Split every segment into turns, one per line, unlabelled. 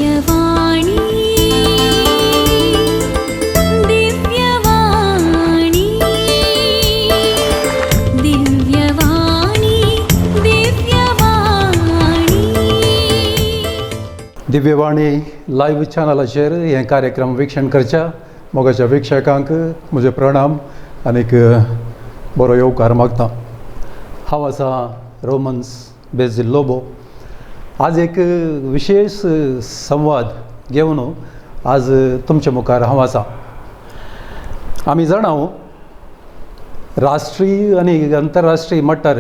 Divyavani, Divyavani, Divyavani, Divyavani.
Divyavani live चॅनलाचेर हे कार्यक्रम विक्षण करच्या मोगाच्या विक्षकांक म्हजे प्रणाम आनीक बरो येवकार मागता. हांव आसा रोमन्स बेजील लोबो. आज एक विशेश संवाद घेवन आज तुमच्या मुखार हांव आसा. आमी जाणा, राष्ट्रीय आनी अंतरराष्ट्रीय मट्टार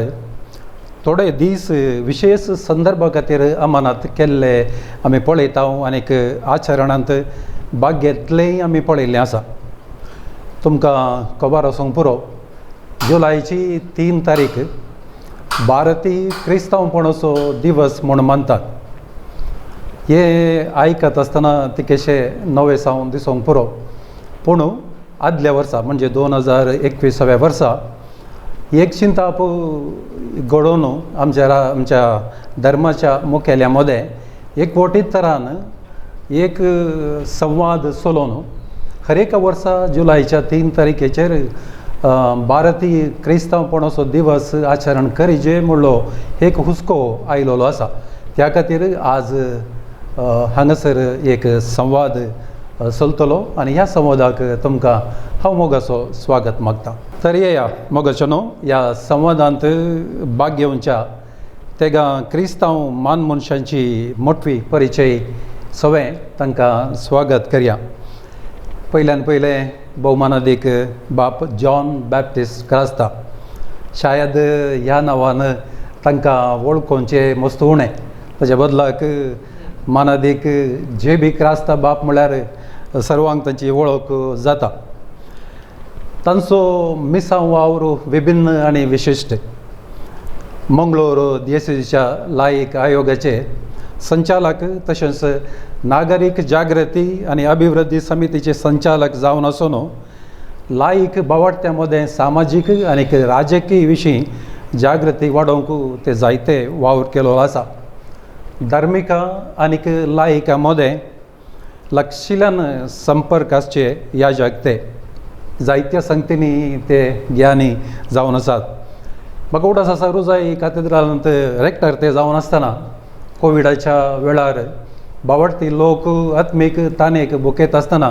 थोडे दीस विशेश संदर्भा खातीर अमानात केल्ले आमी पळयता आनीक आचरणांत भाग घेतलेय आमी पळयल्लें आसा. तुमकां खबर आसूंक पुरो, जुलायची 3 तारीख भारतीय क्रिस्तांवपणाचो दिवस म्हूण मानतात. हे आयकत आसतना तिकेशें नवें सावन दिसूंक पुरो, पूण आदल्या वर्सा म्हणजे 2021व्या वर्सा एक चिंताप घडोवन आमच्या धर्माच्या मुखेल्या मदें एकवटीत तरान एक संवाद चलोवन हर एका वर्सा जुलायच्या 3 तारखेचेर भारतीय क्रिस्तांवपणाचो दिवस आचरण करिजे म्हणलो एक हुस्को आयलेलो आसा. त्या खातीर आज हांगासर एक संवाद चलतलो आनी ह्या संवादाक तुमकां हांव मोगाचो स्वागत मागता. तर येया मोगाचो न्हू, ह्या संवादांत भाग घेवच्या तेगा क्रिस्तांव मान मनशांची मोटवी परिचय सवें तांकां स्वागत करया. पयल्यान पयलें भोवमानादीक बाप जॉन बॅप्टिस्ट क्रास्ता. शायद ह्या नांवान तांकां वळखोवचें मस्त उणें, ताच्या बदलाक मानादीक जे बी क्रास्ता बाप म्हळ्यार सर्वांक तांची वळख जाता. तांचो मिसांव वावर विभिन्न आनी विशिश्ट. मंगळूर दियेसीच्या लायक आयोगाचे संचालक तशेंच नागरीक जागृती आनी अभिवृद्धी समितीचे संचालक जावन आसून लायक बावडत्या मदें सामाजीक आनी राजकीय विशीं जागृती वाडोवंक ते जायते वावर केलो आसा. धार्मिका आनीक लायका मदें लक्षिल्यान संपर्क आसचे ह्या जगते जायत्या संगतींनी ते ज्ञानी जावन आसात. म्हाका उगडास आसा, रोजाई कातेद्रालांत रेक्टर ते जावन आसतना कोविडाच्या वेळार बावडती लोक आत्मीक तानेक भुकेत आसतना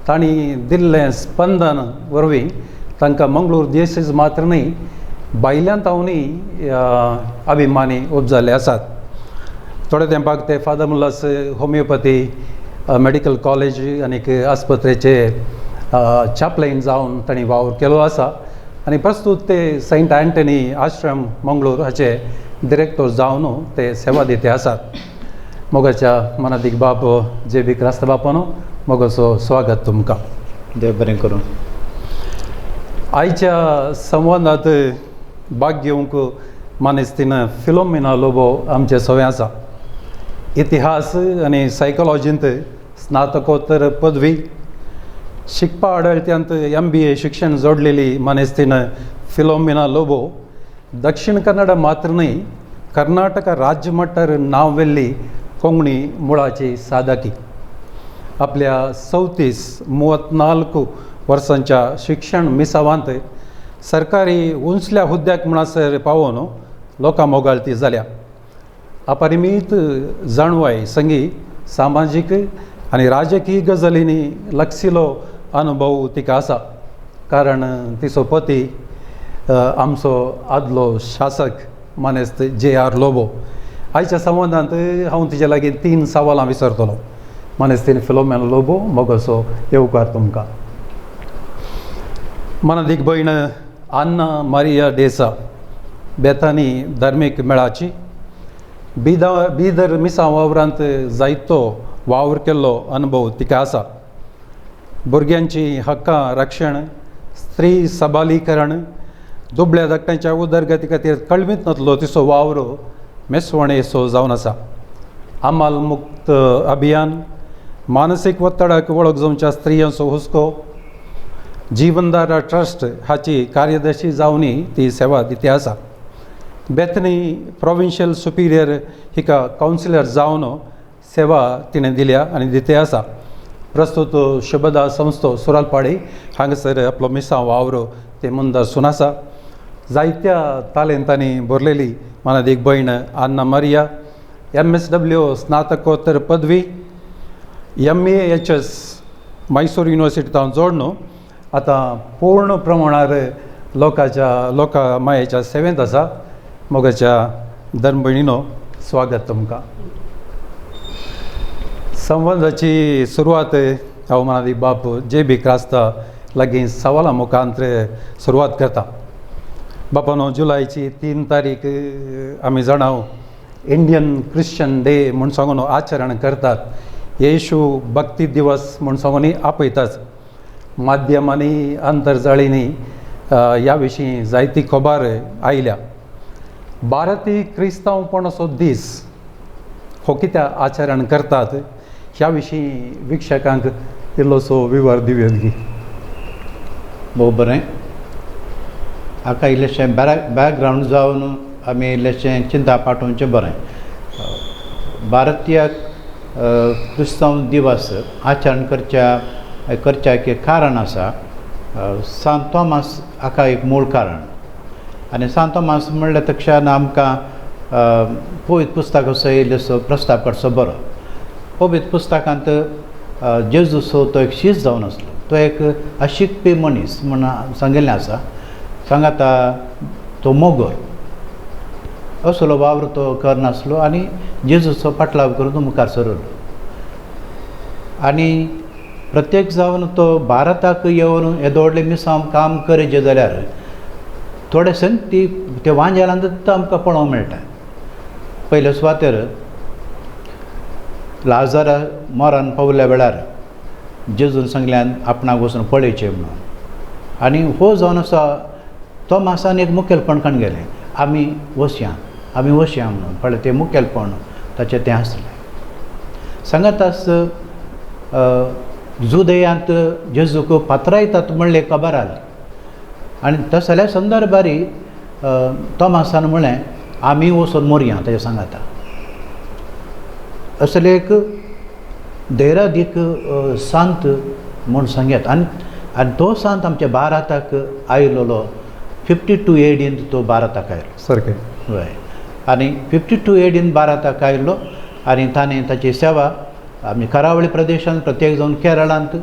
तांणी दिल्लें स्पंदन वरवीं तांकां मंगळूर दियसीज मात्र न्हय भायल्यान तावनूय अभिमानी उपजाल्ले आसात. थोड्या तेंपाक ते फादर मुल्लास होमियोपथी मेडिकल कॉलेज आनीक आस्पत्रेचे चॅपलेन जावन तांणी वावर केलो आसा आनी प्रस्तूत ते सेंट अँटनी आश्रम मंगळूर हाचे डिरेक्टर जावन ते सेवा दिते आसात. मोगाच्या मनादीक बाप जे बी क्रास्ता बापानो, मोगाचो स्वागत तुमकां.
देव बरें करूं.
आयच्या संवादांत भाग घेवंक मानेस्तीन फिलोमिना लोबो आमचे सवें आसा. इतिहास आनी सायकोलॉजींत स्नातकोत्तर पदवी, शिकपा आडळत्यांत MBA शिक्षण जोडलेली मानेस्तीन फिलोमिना लोबो दक्षिण कन्नडा मात्र न्हय कर्नाटक राज्य मट्टार नांव व्हेल्ली कोंकणी मुळाची साधकी. आपल्या 34 वर्सांच्या शिक्षण मिसावांत सरकारी उंचल्या हुद्द्याक म्हणसर पावोवन लोकां मोगाळती जाल्या. अपरिमीत जाणवाय संगी सामाजीक आनी राजकीय गजालींनी लक्षिलो अनुभव तिका आसा, कारण तिचो पती आमचो आदलो शासक मानेस्त जे आर लोबो. आयच्या संवादांत हांव तिचे लागीं 3 सवालां विचारतलो. मानेस्तीन फिलोमेन लोबो, मोगोसो येवकार तुमकां. मनादीक भयण आन्ना मारिया डेसा बेतानी धार्मीक मेळाची बिदर मिसां वावरांत जायतो वावर केल्लो अनुभव तिका आसा. भुरग्यांची हक्कां रक्षण, स्त्री सबलीकरण, दुबळ्या धाकट्यांच्या उदरगती खातीर कळमीत नातलो तिचो वावर मेसवणेचो जावन आसा. अमाल मुक्त अभियान, मानसीक ಒತ್ತಡಕ್ಕೆ ಒಳಗ್ स्त्रियांचो हुस्को, जीवनदारा ट्रस्ट हाची कार्यदर्शी जावनूय ती सेवा दिती आसा. बेथनी प्रोविन्शियल सुपिरियर हिका कावन्सिलर जावन सेवा तिणें दिल्या आनी दिते आसा. प्रस्तूत शुभदा संस्थो सुरालपाडी हांगासर आपलो मिसांव वावर ते मुंदासून आसा. जायत्या तालेंतांनी भरलेली मानादीक भयण अन्ना मारिया, MSW स्नातकोत्तर पदवी, MAHS Mysore युनिवर्सिटींत जोडून आतां पूर्ण प्रमाणार लोकांच्या लोकां मायेच्या सेवेंत आसा. मोगाच्या धर्मभयणीनो, स्वागत तुमकां. संवादाची सुरवात हांव मानादीक बाप जे बी क्रास्ता लागीं सवाला मुखांत सुरवात करता. बापानो, जुलायची 3 तारीख आमी जाणाव इंडियन क्रिश्चन डे म्हूण सांगून आचरण करतात. येशू भक्ती दिवस म्हूण सांगून आपयतात. माध्यमांनी आंतरजाळींनी ह्या विशीं जायती खबर आयल्या. भारतीय क्रिस्तांवपणाचो दीस हो कित्याक आचरण करतात ह्या विशीं वीक्षकांक इल्लोसो विवर दिवया की.
भोव बरें. हाका इल्लेशें बॅकग्रावंड जावन आमी इल्लेशें चिंता पाठोवचें बरें. भारतीय क्रिस्तांव दिवस आचरण करच्याक एक कारण आसा. सांत तोमास हाका एक मूळ कारण. आनी सांत तोमास म्हणल्या तक्षान आमकां पवित्र पुस्तकाचो इल्लोसो प्रस्ताव करचो बरो. पवित्र पुस्तकांत जेजूचो तो एक शीस जावन आसलो. तो एक अशिकपी मनीस म्हूण सांगिल्लें आसा. सांगाता तो मोगोर असलो वावर तो करनासलो आनी जेजूचो पाटलाव करून तो मुखार सरलो. आनी प्रत्येक जावन तो भारताक येवन येदो व्हडलें मिसांव काम करचें जाल्यार थोडे संगती ते वांजेलांत आमकां पळोवंक मेळटा. पयले सुवातेर लाजरा मरण पावल्या वेळार जेजून सांगल्यान आपणाक वचून पळयचें म्हणून. आनी हो जावन आसा तोमासान एक मुखेलपण काण गेलें, आमी वसया आमी वसया म्हणून. पळय तें मुखेलपण ताचें तें आसलें. सांगातास जुदयांत जेजूक पात्रायतात म्हणलें खबर आली. आनी तसल्या संदर्भारी तोमासान म्हणलें आमी वचून मोरया ताच्या सांगाता. असले एक धैर्यादीक सांत म्हूण सांगयात. आनी आनी तो सांत आमच्या भारताक आयलोलो 52 एडीन तो भारताक आयलो.
सारकें.
हय. आनी 52 एडीन भारताक आयलो आनी ताणें ताची सेवा आमी करावळी प्रदेशांत प्रत्येक जावन केरळांत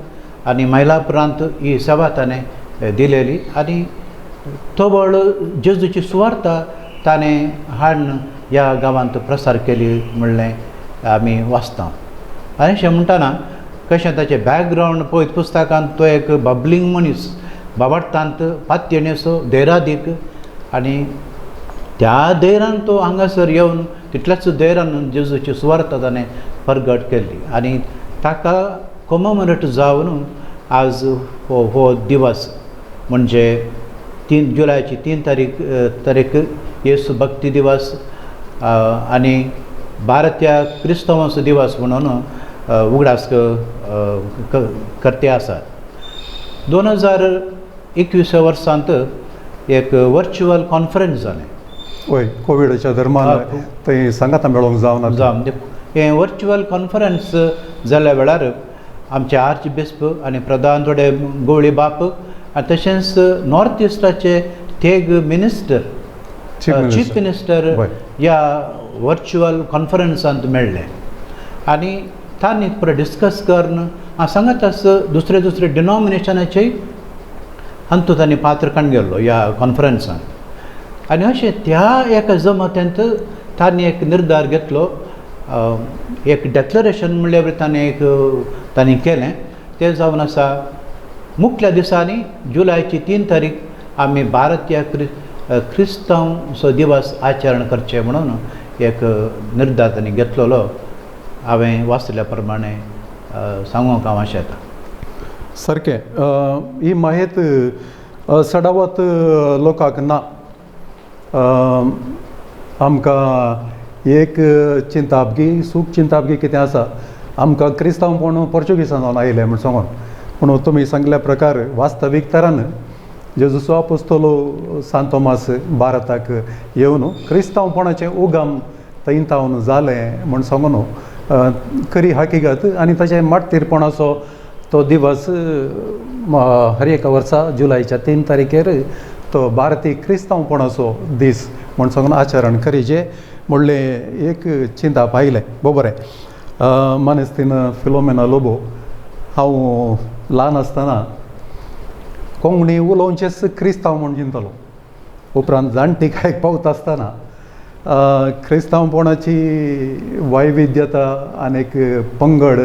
आनी मैलापुरांत ही सेवा ताणें दिलेली. आनी तवळ जेजूची सुवार्ता ताणें हाडून ह्या गांवांत प्रसार केली म्हणलें आमी वाचता. आनी अशें म्हणटना कशें ताचें बॅकग्रावंड पळयत पुस्तकांत तो एक बबलींग मनीस, बाबाटांत पातयेणेचो धैरादीक. आनी त्या धैरान तो हांगासर येवन तितल्याच धैरान जेजूची सुवार्ता ताणें परगट केल्ली. आनी ताका कॉमेमोरेट जावन आज हो हो दिवस म्हणजे 3 जुलयाची 3 तारीख येसू भक्ती दिवस आनी भारतीय क्रिस्तांवांचो दिवस म्हणून उगडास करते आसात. 2021 वर्सांत एक वर्च्युअल कॉन्फरन्स जालें.
वय, कोविडाच्या दरम्यान थंय सांगाता मेळोंक जावना.
जावं हें वर्च्युअल कॉन्फरन्स जाल्या वेळार आमचे आर्च बिस्प आनी प्रधान थोडे गोवळी बाप आनी तशेंच नॉर्थ इस्टाचे थेग मिनिस्टर, चीफ मिनिस्टर ह्या वर्च्युअल कॉन्फरन्सांत मेळ्ळे. आनी तांणी पुरो डिस्कस करून हांव सांगत आसा दुसरे दुसरे डिनॉमिनेशनाचेय हातूंत तांणी पात्र काडून गेल्लो ह्या कॉन्फरन्सांत. आनी अशें त्या एका जमात्यांत तांणी एक निर्धार घेतलो, एक डॅक्लरेशन म्हणल्यार ताणें एक तांणी केलें. तें जावन आसा मुखल्या दिसांनी जुलयाची 3 तारीख आमी भारतीय क्रिस्तांवचो दिवस आचरण करचें म्हणून एक निर्धार तांणी घेतलेलो. हांवें वाचल्या प्रमाणे सांगूंक हांव आशेता.
सारकें. ही माहेत सडावत लोकांक ना. आमकां एक चिंतापगी सूख चिंतापगी कितें आसा, आमकां क्रिस्तांवपण पोर्चुगीसान जावन आयलें म्हूण सांगून. पूण तुमी सांगल्या प्रकार वास्तवीक तरान जेजूचो आपोस्तलो सांत तोमास भारताक येवन क्रिस्तांवपणाचें उगम थंय तावन जालें म्हूण सांगून खरी हकीगत आनी ताचें मार्तीरपणाचो तो दिवस हर एका वर्सा जुलयच्या 3 तारखेर तो भारतीय क्रिस्तांवपणाचो दीस म्हूण सांगून आचरण करीजे म्हणलें एक चिंताप आयलें. बरें, मानेस्तीन फिलोमेना लोबो, हांव ल्हान आसतना कोंकणी उलोवचेंच क्रिस्तांव म्हूण चिंतलो. उपरांत जाणटीकायेक पावता आसतना क्रिस्तांवपणाची वैविध्यता आनीक पंगड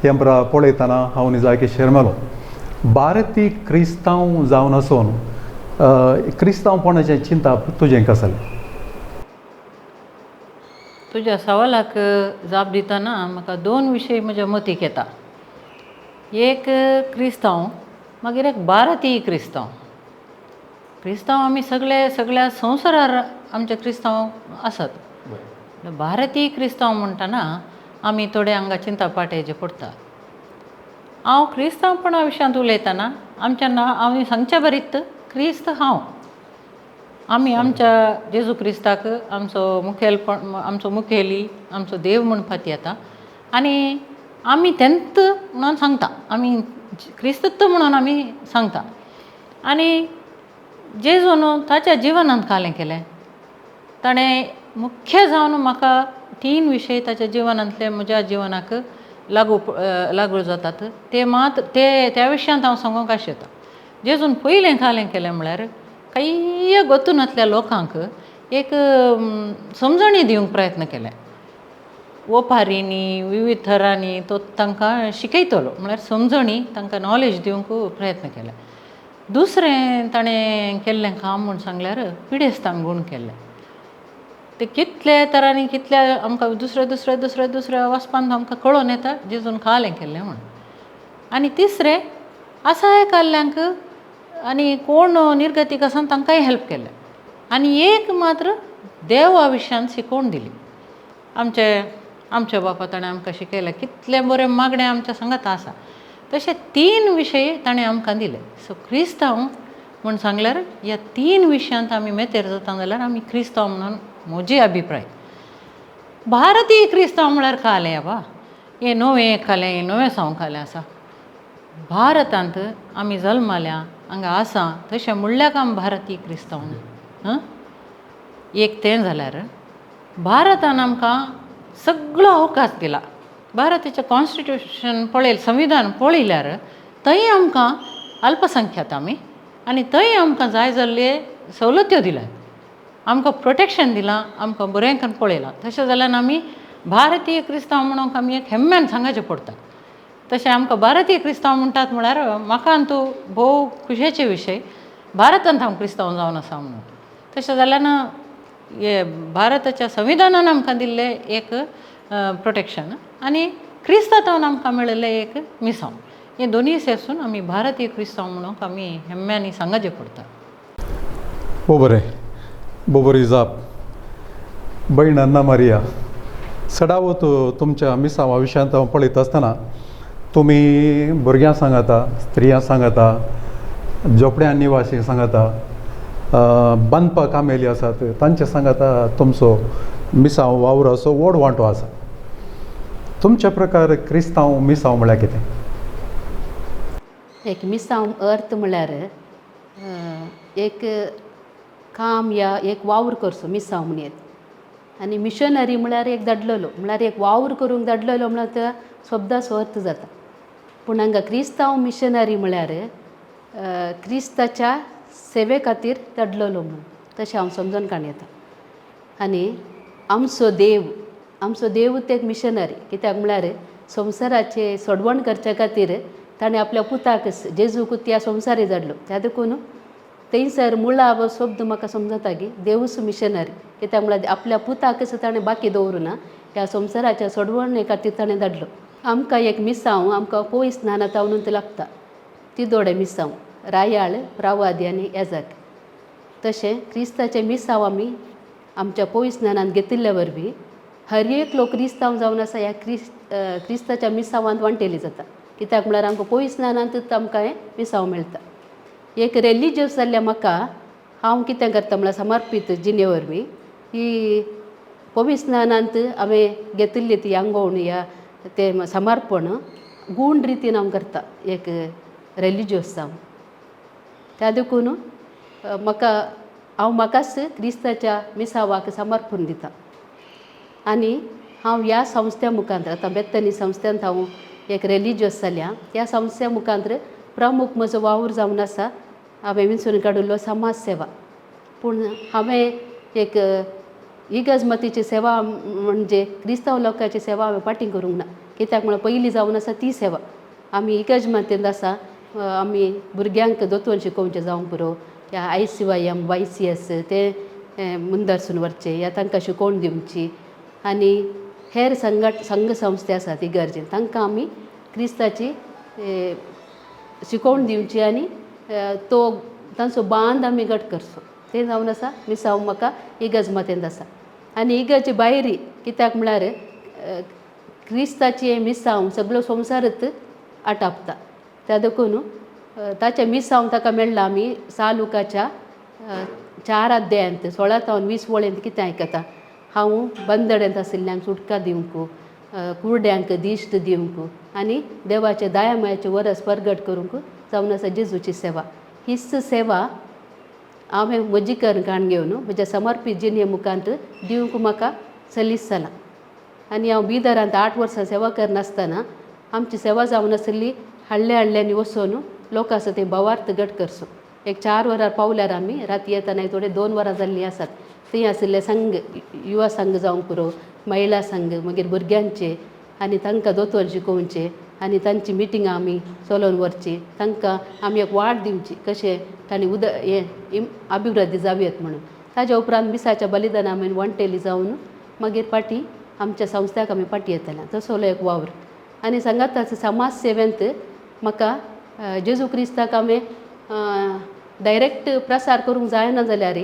हेंपरा पळयतना हांव निजाकी शेरमेलो. भारतीय क्रिस्तांव जावन आसून क्रिस्तांवपणाचें चिंताप तुजें कसलें?
तुज्या सवालाक जाप दितना म्हाका 2 विशय म्हज्या मतीक येता. एक क्रिस्तांव, मागीर एक भारतीय क्रिस्तांव. क्रिस्तांव आमी सगळे सगळ्या संवसारार आमचे क्रिस्तांव आसात. भारतीय क्रिस्तांव म्हणटना आमी थोडे हांगा चिंता पाटयेचे पडटा. हांव क्रिस्तांवपणा विशयांत उलयतना आमच्या ना आमी सांगच्या बरीत क्रिस्त हांव. आमी आमच्या जेजू क्रिस्ताक आमचो मुखेलपण, आमचो मुखेली, आमचो देव म्हूण पातयेता आनी आमी तेंत म्हणून सांगता, आमी क्रिस्तत्व म्हणून आमी सांगता. आनी जेजून ताच्या जिवनांत कालें केलें, ताणें मुख्य जावन म्हाका 3 विशय ताच्या जिवनांतले म्हज्या जिवनाक लागू लागू जातात. ते मात ते त्या विशयांत हांव सांगूंक आशेता. जेजून पयलें कालें केलें म्हळ्यार कांय गोतुनांतल्या लोकांक एक समजणी दिवंक प्रयत्न केले. ओपारींनी विविध थरांनी तो तांकां शिकयतलो, म्हळ्यार समजणी तांकां नॉलेज दिवंक प्रयत्न केले. दुसरें ताणें केल्लें काम म्हूण सांगल्यार पिडेस्तांक गूण केल्लें. ते कितले तरांनी कितल्या आमकां दुसऱ्या दुसऱ्या दुसऱ्या दुसऱ्या वचपान आमकां कळोन येता जेजून कालें केल्लें म्हूण. आनी तिसरें असहाय काल्ल्यांक आनी कोण निर्गतीक आसा तांकांय हेल्प केलें. आनी एक मात्र देवा विशयान शिकोवन दिली. आमचे आमच्या बापा ताणें आमकां शिकयलें कितलें बरें मागणें आमच्या सांगात आसा. तशें 3 विशय ताणें आमकां दिले. सो क्रिस्तांव म्हूण सांगल्यार ह्या 3 विशयांत आमी मेतेर जाता जाल्यार आमी क्रिस्तांव म्हणून म्हजी अभिप्राय. भारतीय क्रिस्तांव म्हळ्यार कालें आबा हें नवें कालें, हें नवें सावंक कालें आसा. भारतांत आमी जल्माल्या हांगा आसा तशें म्हणल्यार आमी भारतीय क्रिस्तांव न्हू. एक तें जाल्यार भारतान आमकां सगळो अवकाश दिला. भारताचें कॉन्स्टिट्युशन पळयलें, संविधान पळयल्यार थंय आमकां अल्पसंख्यात आमी आनी थंय आमकां जाय जाल्ले सवलत्यो दिल्यात, आमकां प्रोटेक्शन दिलां, आमकां बरें करून पळयलां. तशें जाल्यार आमी भारतीय क्रिस्तांव म्हणूंक आमी एक हेम्म्यान सांगाचें पडटा. तशें आमकां भारतीय क्रिस्तांव म्हणटात म्हळ्यार म्हाका तूं भोव खुशयेचे विशय, भारतांत हांव क्रिस्तांव जावन आसा म्हणून. तशें जाल्यार हे भारताच्या संविधानान आमकां दिल्लें एक प्रोटेक्शन आनी क्रिस्तांवान आमकां मेळिल्लें एक मिसांव, हे दोनूय सेसून आमी भारतीय क्रिस्तांव म्हणूंक आमी हेम्म्यांनी सांगाचें पडटा.
बरें, बरी जाप. भयण अन्ना मारिया, सदावत तुमच्या मिसांवा विशयांत हांव पळयता आसतना तुमी भुरग्यां सांगाता, स्त्रियां सांगाता, झोपड्यां निवासी सांगाता, बांदपा कामेली आसात तांचे सांगाता तुमचो मिसांव वावराचो व्हड वांटो आसा. तुमच्या प्रकार क्रिस्तांव मिसांव म्हळ्यार कितें?
एक मिसांव अर्थ म्हळ्यार एक काम या एक वावर करचो मिसांव म्हणयेत. आनी मिशनरी म्हळ्यार एक धाडलेलो, म्हळ्यार एक वावर करूंक धाडलेलो म्हळ्यार त्या शब्दाचो अर्थ जाता. पूण हांगा क्रिस्तांव मिशनरी म्हळ्यार क्रिस्ताच्या सेवे खातीर धाडलेलो म्हणून तशें हांव समजून काण येता. आनी आमचो देव, आमचो देवूच एक मिशनरी. कित्याक म्हळ्यार संवसाराचे सोडवण करच्या खातीर ताणें आपल्या पुताक जेजूक त्या संवसारी धाडलो. त्या देखून थंयसर मुळावो शब्द म्हाका समजता की देवूच मिशनरी. कित्याक म्हळ्यार आपल्या पुताकच ताणें बाकी दवरूना ह्या संवसाराच्या सोडवणे खातीर ताणें धाडलो. आमकां एक मिसांव आमकां पयस नाना तावनून लागता ती दोडे मिसांव रायाळ, प्रावादी आनी एजाक. तशें क्रिस्ताचें मिसांव आमी आमच्या पयस ज्ञानान घेतिल्ल्या वरवीं हर एक लोक क्रिस्तांव जावन आसा ह्या क्रिस्ताच्या मिसांवांत वांटेली जाता. कित्याक म्हळ्यार आमकां पयस ज्ञानांतूच आमकां हें मिसांव मेळटा. एक रिलिजियस जाल्ल्या म्हाका हांव कितें करता म्हळ्यार समर्पीत जिणे वरवीं ही पविस्नानांत हांवें घेतिल्ली ती आंगवण या तें समर्पण गूण रितीन हांव करता एक रिलिजियस जावन. त्या देखून म्हाका हांव म्हाकाच क्रिस्ताच्या मिसावाक समर्पण दिता आनी हांव ह्या संस्थ्या मुखांत आतां बेत्तनी संस्थ्यांत हांव एक रिलिजियस जाल्या. ह्या संस्थ्या मुखांत प्रमुख म्हजो वावर जावन आसा हांवें विंचून काडिल्लो समाज सेवा. पूण हांवें एक इगर्जमतीची सेवा म्हणजे क्रिस्तांव लोकांची सेवा हांवें फाटीं करूंक ना, कित्याक म्हळ्यार पयलीं जावन आसा ती सेवा. आमी इगर्जमतींत आसा, आमी भुरग्यांक दोतोर शिकोवचें जावंक पुरो, ह्या ICYM YCS ते मुंदरसून व्हरचें या तांकां शिकोवन दिवची आनी हेर संघ संस्था आसात इगर्जेन तांकां आमी क्रिस्ताची शिकोवन दिवची आनी तो तांचो बांद आमी घट करचो. तें जावन आसा मिसांव म्हाका इगर्ज मतेंत आसा. आनी इगर्जे भायरी कित्याक म्हळ्यार क्रिस्ताची मिसांव सगळो संवसारच आटापता. त्या देखून ताचें मिसांव ताका मेळ्ळां. आमी सालुकाच्या 4 अध्यायांत 16 तावन 20 वळेंत कितें आयकता, हांव बंदडेंत आशिल्ल्यांक सुटका दिवंक, कुरड्यांक दिश्ट दिवंक आनी देवाचे दयामायाचे वरस परगट करूंक जावन आसा जेजूची सेवा. हीच सेवा हांवें म्हजी काण घेवन म्हज्या समर्पीत जिणे मुखांत दिवंक म्हाका सलीस जालां. आनी हांव बिदरांत 8 वर्सां सेवा करनासतना आमची सेवा जावन आशिल्ली हाडल्या हाडल्यांनी वचून लोक आसा ते भावार्थ घट करचो. एक 4 वरां पावल्यार आमी राती येतना थोडे 2 वरां जाल्लीं आसात. थंय आशिल्ले संघ, युवा संघ जावंक पुरो, महिला संघ, मागीर भुरग्यांचे आनी तांकां दोतोर शिकोवचे आनी तांची मिटिंगां आमी चलोवन व्हरची, तांकां आमी एक वाट दिवची कशें तांणी हें अभिवृद्धी जावयेत म्हणून. ताज्या उपरांत मिसाच्या बलिदान आमी वण्टेली जावन मागीर फाटीं आमच्या संस्थाक आमी फाटीं येतले. तसलो एक वावर. आनी सांगाताच समाज सेवेंत म्हाका जेजू क्रिस्ताक हांवें डायरेक्ट प्रसार करूंक जायना जाल्यार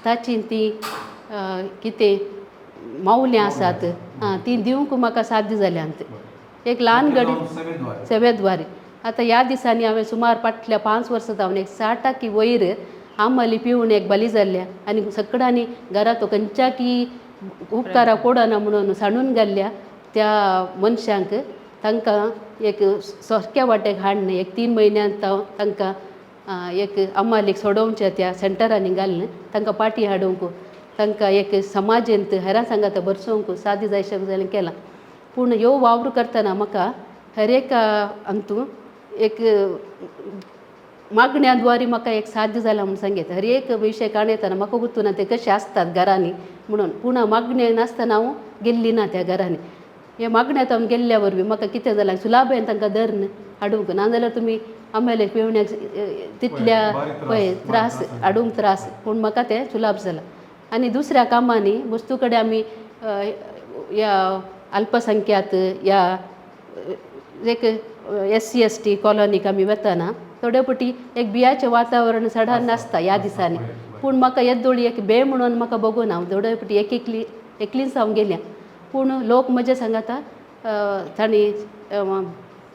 ताची ती कितें मावल्यां आसात तीं दिवंक म्हाका साध्य जाल्यांत. एक ल्हान गडी सेवेद्वारे आतां ह्या दिसांनी हांवें सुमार फाटल्या 5 वर्सां जावन एक 60 वयर आंबाली पिवन एक बली जाल्ल्या आनी सगळ्यांनी घरा तो खंयच्या की उपकारा कोडना म्हणून सांडून घाल्ल्या त्या मनशांक तांकां एक सारक्या वाटेक हाडून एक 3 म्हयन्यांत तांकां एक अमालीक सोडोवच्या त्या सेंटरांनी घालून तांकां पाटी हाडूंक तांकां एक समाजेंत हेरां सांगाता बरसोवंक सादी जाय जाल्यार केलां. पूण ह्यो वावर करतना म्हाका हर एका हातूंत एक मागण्या द्वारे म्हाका एक साध्य जालां म्हूण सांगता. हर एक विशय काणयतना म्हाका गुत्तू ना ते कशे आसतात घरांनी म्हणून, पूण मागणें नासतना हांव गेल्ली ना त्या घरांनी. हे मागण्यांत हांव गेल्ल्या वरवीं म्हाका कितें जालां सुलाबेन तांकां धरून हाडूंक, नाजाल्यार तुमी आंबेले पिवण्याक तितल्या पळय त्रास हाडूंक त्रास, पूण म्हाका तें सुलाभ जालां. आनी दुसऱ्या कामांनी वस्तू कडेन आमी ह्या अल्पसंख्यात या एक SC ST कॉलनीक आमी वतना थोडे फावटी एक बियाचें वातावरण सडान नासता ह्या दिसांनी, पूण म्हाका येदोळी एक बे म्हणून म्हाका बगून हांव थोडे फावटी एक एकलीच हांव गेल्या, पूण लोक म्हजे सांगाता तांणी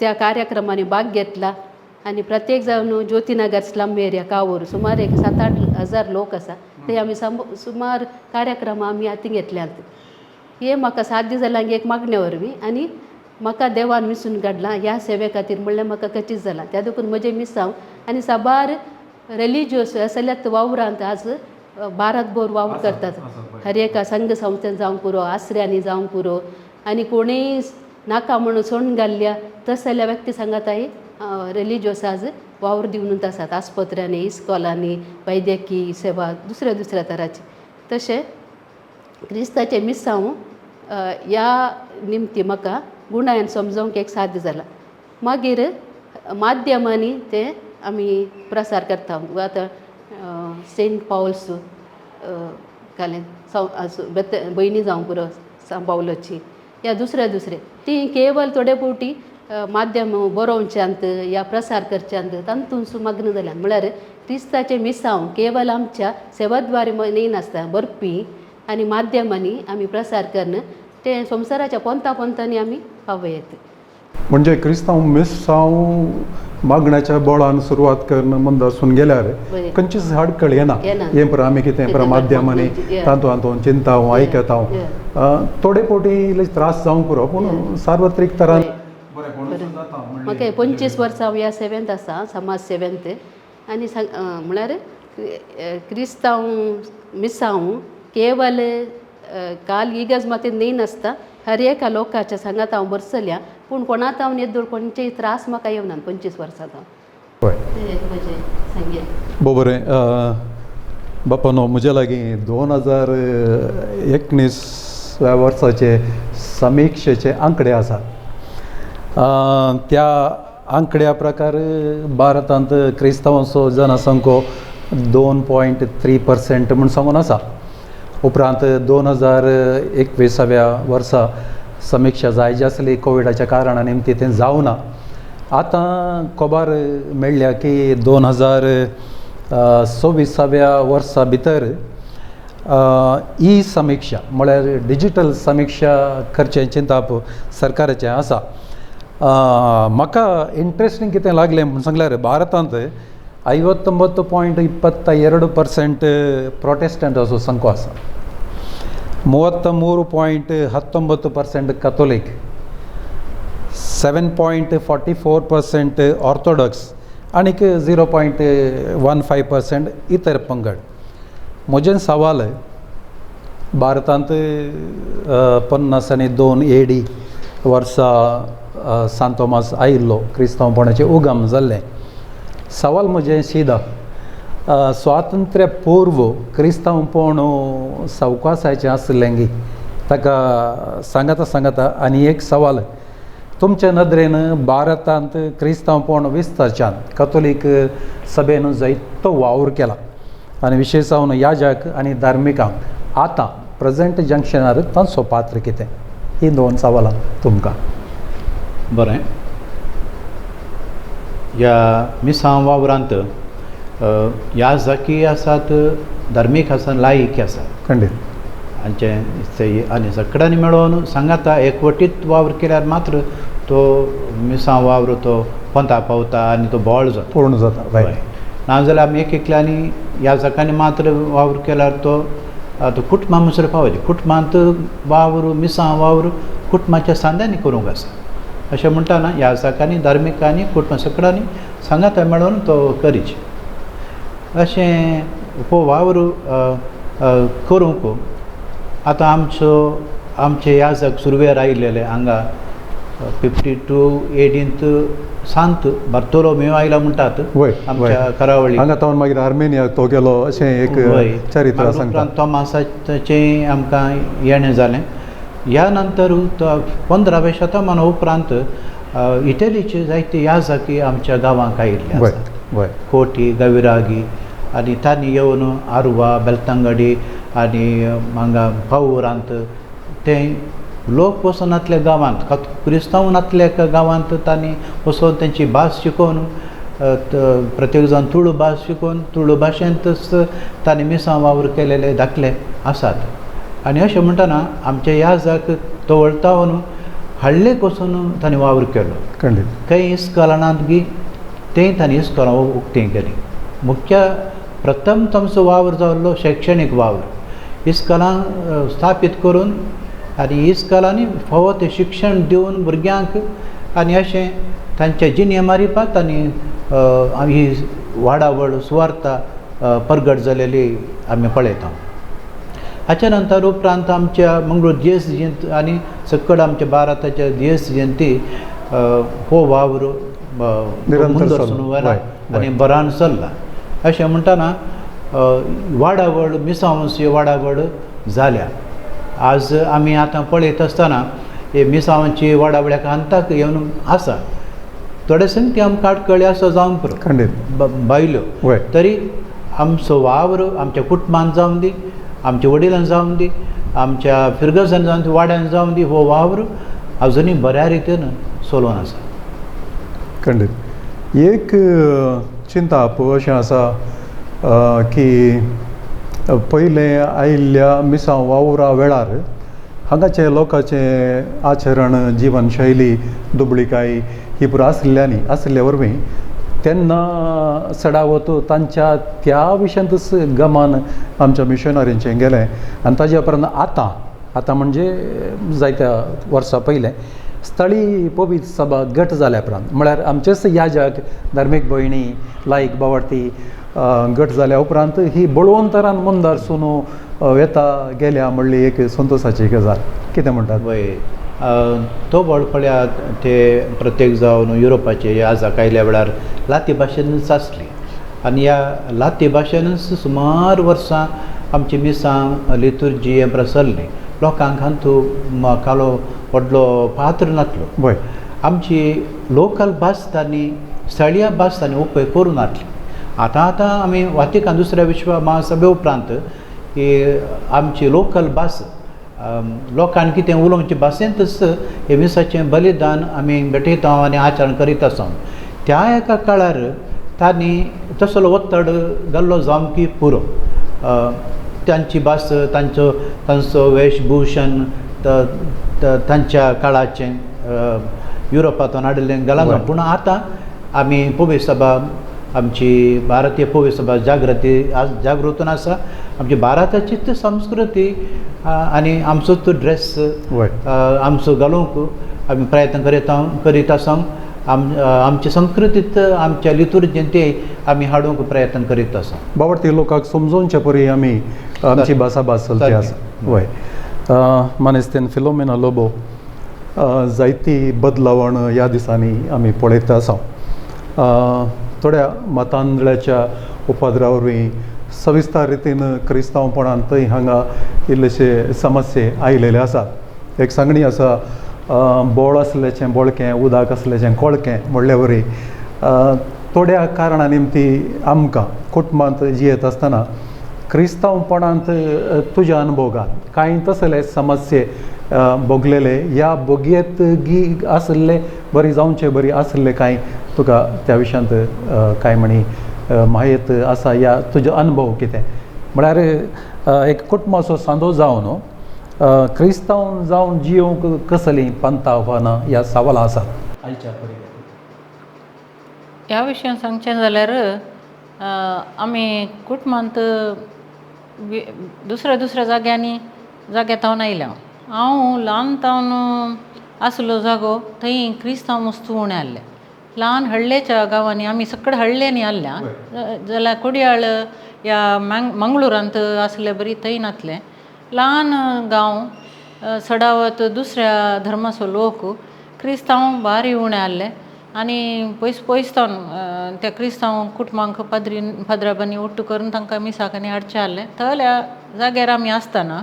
त्या कार्यक्रमांनी भाग घेतला. आनी प्रत्येक जावन ज्योतीनगर स्लम एरिया कावूर सुमार एक 7-8 हजार लोक आसा ते आमी सुमार कार्यक्रम आमी हातीं घेतल्यात. हे म्हाका साध्य जालां एक मागण्या वरवीं आनी म्हाका देवान विसून काडलां ह्या सेवे खातीर म्हणल्यार म्हाका कचीत जालां. त्या देखून म्हजें मिसांव आनी साबार रिलिजियस असल्यात वावरांत आज भारतभर वावर करतात. हर एका संघ संस्थेन जावंक पुरो, आसऱ्यांनी जावंक पुरो आनी कोणीय नाका म्हणून सोडून घाल्ल्या तसल्या व्यक्ती सांगाताय रिलिजियस आज वावर दिवन आसात आस्पत्र्यांनी, इस्कॉलांनी, वैद्यकीय सेवा दुसऱ्या दुसऱ्या तराची. तशें क्रिस्ताचें मिसांव ह्या निमती म्हाका गुणायन समजोवंक एक साध्य जालां. मागीर माध्यमांनी तें आमी प्रसार करता. आतां सेंट पावल्स घालें भयणी जावंक पुरो सांव पावलोची या दुसरे दुसरे ती केवल थोडे फावटी माध्यम बरोवच्यांत या प्रसार करच्यांत तातूंत मग्न जाल्यात. म्हळ्यार क्रिस्ताचें मिसांव केवल आमच्या सेवाद्वारे येयनासता बरपी आनी माध्यमांनी आमी प्रसार करून तें संवसाराच्या पोंता पोंतांनी आमी पावयत.
म्हणजे क्रिस्तांव मिस्सांव मागण्याच्या बळान सुरवात करून मंदासून गेल्यार
बरें.
खंयचीच आडखळ येना.
येना.
हें पुरो आमी कितें पुरो माध्यमांनी तातूंत हातूंत चिंता आयकता. थोडे फावटी इल्ले त्रास जावंक पुरो, पूण सार्वत्रीक तरान बरें.
म्हाका 25 वर्सां हांव ह्या सेवेंत आसा, समाज सेवेंत. आनी म्हळ्यार क्रिस्तांव मिसांव केवल काल इगर्ज मात न्ही नासता, हर एका लोकाच्या सांगात हांव बरसल्या, पूण कोणात हांव येदोळ कोणचेय त्रास म्हाका येवना 25 वर्सां हांव.
हय.
तें एक म्हजें सांगें.
बरें बापानो, म्हजे लागीं 2019 वर्साचे समिक्षेचे आंकडे आसात. त्या आंकड्या प्रकार भारतांत क्रिस्तांवांचो जनसंख्यो 2.3% म्हूण सांगून आसा. उपरांत 2021व्या वर्सा समिक्षा जाय जी आसली, कोविडाच्या कारणान निमती तें जावना. आतां खबर मेळ्ळ्या की 2026व्या वर्सा भितर ई समिक्षा म्हळ्यार डिजीटल समिक्षा करचें चिंताप सरकाराचें आसा. म्हाका इंट्रस्टींग कितें लागलें म्हूण सांगल्यार, भारतांत 59.22% प्रोटेस्टंटाचो संख्यो आसा, 33.19% कथोलीक, 7.44% ऑर्थोडॉक्स आनीक 0.15% इतर पंगड. म्हजें सवाल, भारतांत 52 एडी वर्सा सांत तोमास आयिल्लो, क्रिस्तांवपणाचें उगम जाल्लें. सवाल म्हजें शिदा, स्वातंत्र्य पूर्व क्रिस्तांवपण सवकासायचें आसलें गी? ताका सांगता सांगता आनी एक सवाल, तुमचे नदरेन भारतांत क्रिस्तांवपण विस्तारच्यान कथोलीक सभेन जायतो वावर केला आनी विशेश जावन याजक आनी धार्मिकांक, आतां प्रेजेंट जंक्शनार तांचो पात्र कितें? ही दोन सवालां तुमकां.
बरें, ह्या मिसांव वावरांत याजकी आसात, धार्मीक आसा, लायक आसा.
खंडीत.
हांचे आनी सगळ्यांनी मेळोवन सांगाता एकवटीत वावर केल्यार मात्र तो मिसांव वावर तो पंथा पावता आनी तो बळ जाता,
पूर्ण जाता.
हय. नाजाल्यार आमी एक एकल्यांनी याजकांनी मात्र वावर केल्यार तो तो कुटुंबा मुसर पावचे. कुटुंबांत वावर, मिसांव वावर कुटुंबाच्या सांद्यांनी करूंक आसा. अशें म्हणटा ना, याजकांनी, धार्मिकांनी, कुटुंबा सगळ्यांनी सांगाता मेळोवन तो करीचे. अशें हो वावर करूंक आतां आमचो आमचे याजक सुरवेर आयिल्ले हांगा 52 एडींत सांत बार्तोलोमेव आयला म्हणटात आमच्या करावळी.
हांगा तावन मागीर आर्मेनियाक तो गेलो अशें एक चरित्र सांगता.
तोमासाचें आमकां येणें जालें. ह्या नंतर 15व्या शतमाना उपरांत इटलीचे जायते याजकी आमच्या गांवांक आयिल्ले आसात. कोटी, गविरागी आनी तांणी येवन आरवा, बेलतांगडी आनी हांगा पावूरांत ते लोक वचून नातल्या गांवांत, क्रिस्तांव नातल्या गांवांत तांणी वचून तेंची भास शिकोवन, प्रत्येक जाण तुळू भास शिकोवन तुळू भाशेंतच तांणी मिसांव वावर केलेले दाखले आसात. आनी अशें म्हणटना आमच्या याजक तवळतावन हळ्ळेक वचून तांणी वावर केलो.
खंडीत.
खंय इस्कोलानात बी तें तांणी इस्कोलां उक्तीं केलीं. मुख्य प्रथम तांचो वावर जाल्लो शैक्षणीक वावर, इस्कोलां स्थापीत करून आनी इस्कोलांनी फावो तें शिक्षण दिवन भुरग्यांक आनी अशें तांच्या जिणे मारिपात आनी ही वाडावळ सुवार्ता परगट जालेली आमी पळयता. हाच्या नंतर उपरांत आमच्या मंगळूर जी एस जयंती आनी सकड आमच्या भारताच्या जी एस जयंती हो वावर
निरंतर
वयला आनी बरान चल्ला. अशें म्हणटना वाडावळ मिसांवाची वाडावळ जाल्या. आज आमी आतां पळयत आसतना हे मिसांवाची वाडावळ्याक अंताक येवन आसा. थोडे संगती आमकां आडखळी आसा जावन पुरो
खंडीत
बायल्यो, तरी आमचो वावर आमच्या कुटुंबान जावन दी, आमच्या वडिलान जावन दी, आमच्या फिरगजान जावन दी, वाड्यान जावन दी, हो वावर अजुनूय बऱ्या रितीन चलोवन आसा.
खंडीत. एक चिंताप अशें आसा की पयलें आयिल्ल्या मिसांव वावरा वेळार हांगाचे लोकांचें आचरण, जिवनशैली, दुबळीकाय ही पुरो आसलेली आसल्या वरवीं तेन्ना चडावत तांच्या त्या विशयांतच गमान आमच्या मिशनरींचें गेलें. आनी ताज्या उपरांत आतां आतां म्हणजे जायत्या वर्सां पयलें स्थळी पवित्र सभा गट जाल्या उपरांत, म्हळ्यार आमचेच याजक, धार्मीक भयणी, लायक बावडती गट जाल्या उपरांत ही बळवंतरान मुंदारसून वेता गेल्या म्हणली एक संतोसाची गजाल. कितें म्हणटात?
वय, तो व्हड पळयात ते प्रत्येक जावन युरोपाचे याजक आयल्या वेळार लाती भाशेनूच आसली आनी ह्या लाती भाशेनूच सुमार वर्सां आमची मिसां लितुर्जी हें प्रसरलें. लोकांक हातूंत कालो व्हडलो पात्र नासलो. आमची लोकल भास तांणी, स्थळीय भास तांणी उपयोग करूं नासली. आतां आतां आमी वातिकान दुसऱ्या विश्व महासभे उपरांत ही आमची लोकल भास, लोकांक कितें उलोवचे भाशेंतच हे मिसाचें बलिदान आमी भेटयता आनी आचरण करीत आसा. त्या एका काळार तांणी तसलो ಒತ್ತಡ घाल्लो जावंक की पुरो, तांची भास, तांचो तांचो वेशभूषण तांच्या काळाचें युरोपांतून हाडिल्लें घालां. पूण आतां आमी पवित्र सभा, आमची भारतीय पवित्र सभा जागृती जागृतून आसा. आमची भारताचीच संस्कृती आनी आमचोच तो ड्रेस आमचो घालूंक आमी प्रयत्न करीत आसा. आमची संस्कृतीत आमच्या लितुर्जीन ते आमी हाडूंक प्रयत्न करीत आसा.
बावडती लोकांक समजोवचे परी आमी आमची भासाभास चलती आसा. वय, मानेस्तेन फिलोमेना लोबो, जायती बदलावण ह्या दिसांनी आमी पळयत आसा. थोड्या मतांधळ्याच्या उपद्रा वरवीं सविस्तर रितीन क्रिस्तांवपणान थंय हांगा इल्लेशे समस्ये आयलेले आसात. एक सांगणी आसा, बोळ आसल्याचें बोळकें, उदक आसल्याचें कोळकें म्हणले वरी थोड्या कारणा निमती आमकां कुटुंबांत जियेत आसतना क्रिस्तांवपणांत तुज्या अनुभोगान कांय तसले समस्ये भोगलेले ह्या भोगयेत गी आसले बरी जावचे बरी आसले कांय तुका त्या विशयांत कांय म्हणी म्हायत आसा या तुजो अनुभव कितें? म्हळ्यार एक कुटुंबाचो सांदो जावन क्रिस्तांव जावन जियोंक कसलीं पंथ आव्हानां ह्या सवालां आसात आयच्या परिगतींत?
ह्या विशयान सांगचें जाल्यार आमी कुटुंबांत दुसऱ्या दुसऱ्या जाग्यांनी जाग्या तावन आयल्या. हांव ल्हान तावन आसलो जागो थंय क्रिस्तांव मस्तू उणें आहले. ल्हान हळ्ळेच्या गांवांनी आमी सगळे हळ्ळ्यांनी आहल्या जाल्यार कोडयाळ या मंगळुरांत आसले बरी थंय नातलें. ल्हान गांव, सडावत दुसऱ्या धर्माचो लोक, क्रिस्तांव बारी उणें आहले आनी पयस पयस तावन त्या क्रिस्तांव कुटुंबांक पाद्री पाद्राबांनी ಒಟ್ಟು करून तांकां मिसाक आनी हाडचें आहलें. तल्या जाग्यार आमी आसतना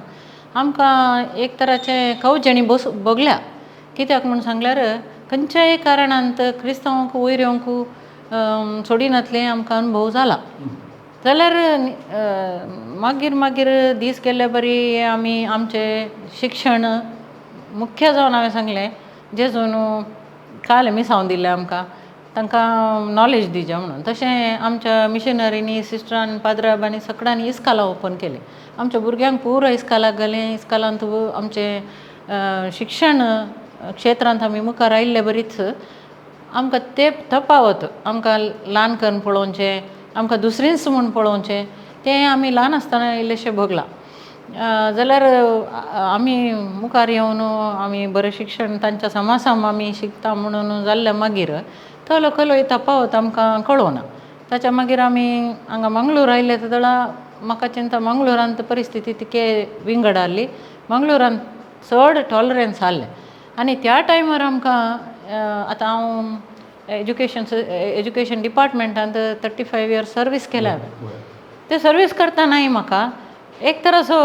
आमकां एक तराचें कवजणी बस भोगल्या. कित्याक म्हूण सांगल्यार खंयच्याय कारणांत क्रिस्तांवांक वयर येवंक सोडिनातलें आमकां अनुभव जाला. जाल्यार मागीर मागीर दीस गेल्ले बरी आमी आमचें शिक्षण मुख्य जावन हांवें सांगलें जेजून काल मिसावन दिलें आमकां, तांकां नॉलेज दिवचें म्हणून. तशें आमच्या मिशनरींनी, सिस्टरान, पाद्राबांनी सगळ्यांनी इस्कालां ओपन केलीं. आमच्या भुरग्यांक पुरो इस्कालाक घालें. इस्कालांत आमचें शिक्षण क्षेत्रांत आमी मुखार आयिल्ले बरीच आमकां ते तफावत आमकां ल्हान करून पळोवचें, आमकां दुसरींच म्हूण पळोवचें, तें आमी ल्हान आसतना इल्लेशें भोगलां. जाल्यार आमी मुखार येवन आमी बरें शिक्षण तांच्या समासाम आमी शिकता म्हणून जाल्लें मागीर तो लोकलो तफावत आमकां कळोना. ताच्या मागीर आमी हांगा मंगळूर आयले तेदळा म्हाका चिंता मंगळुरांत परिस्थिती तितके विंगड आहली. मंगळुरांत चड टॉलरन्स आहलें आनी त्या टायमार आमकां आतां हांव एज्युकेशन डिपार्टमेंटांत 35 इयर्स सर्वीस केल्या हांवें. ते सर्वीस करतनाय म्हाका एक तराचो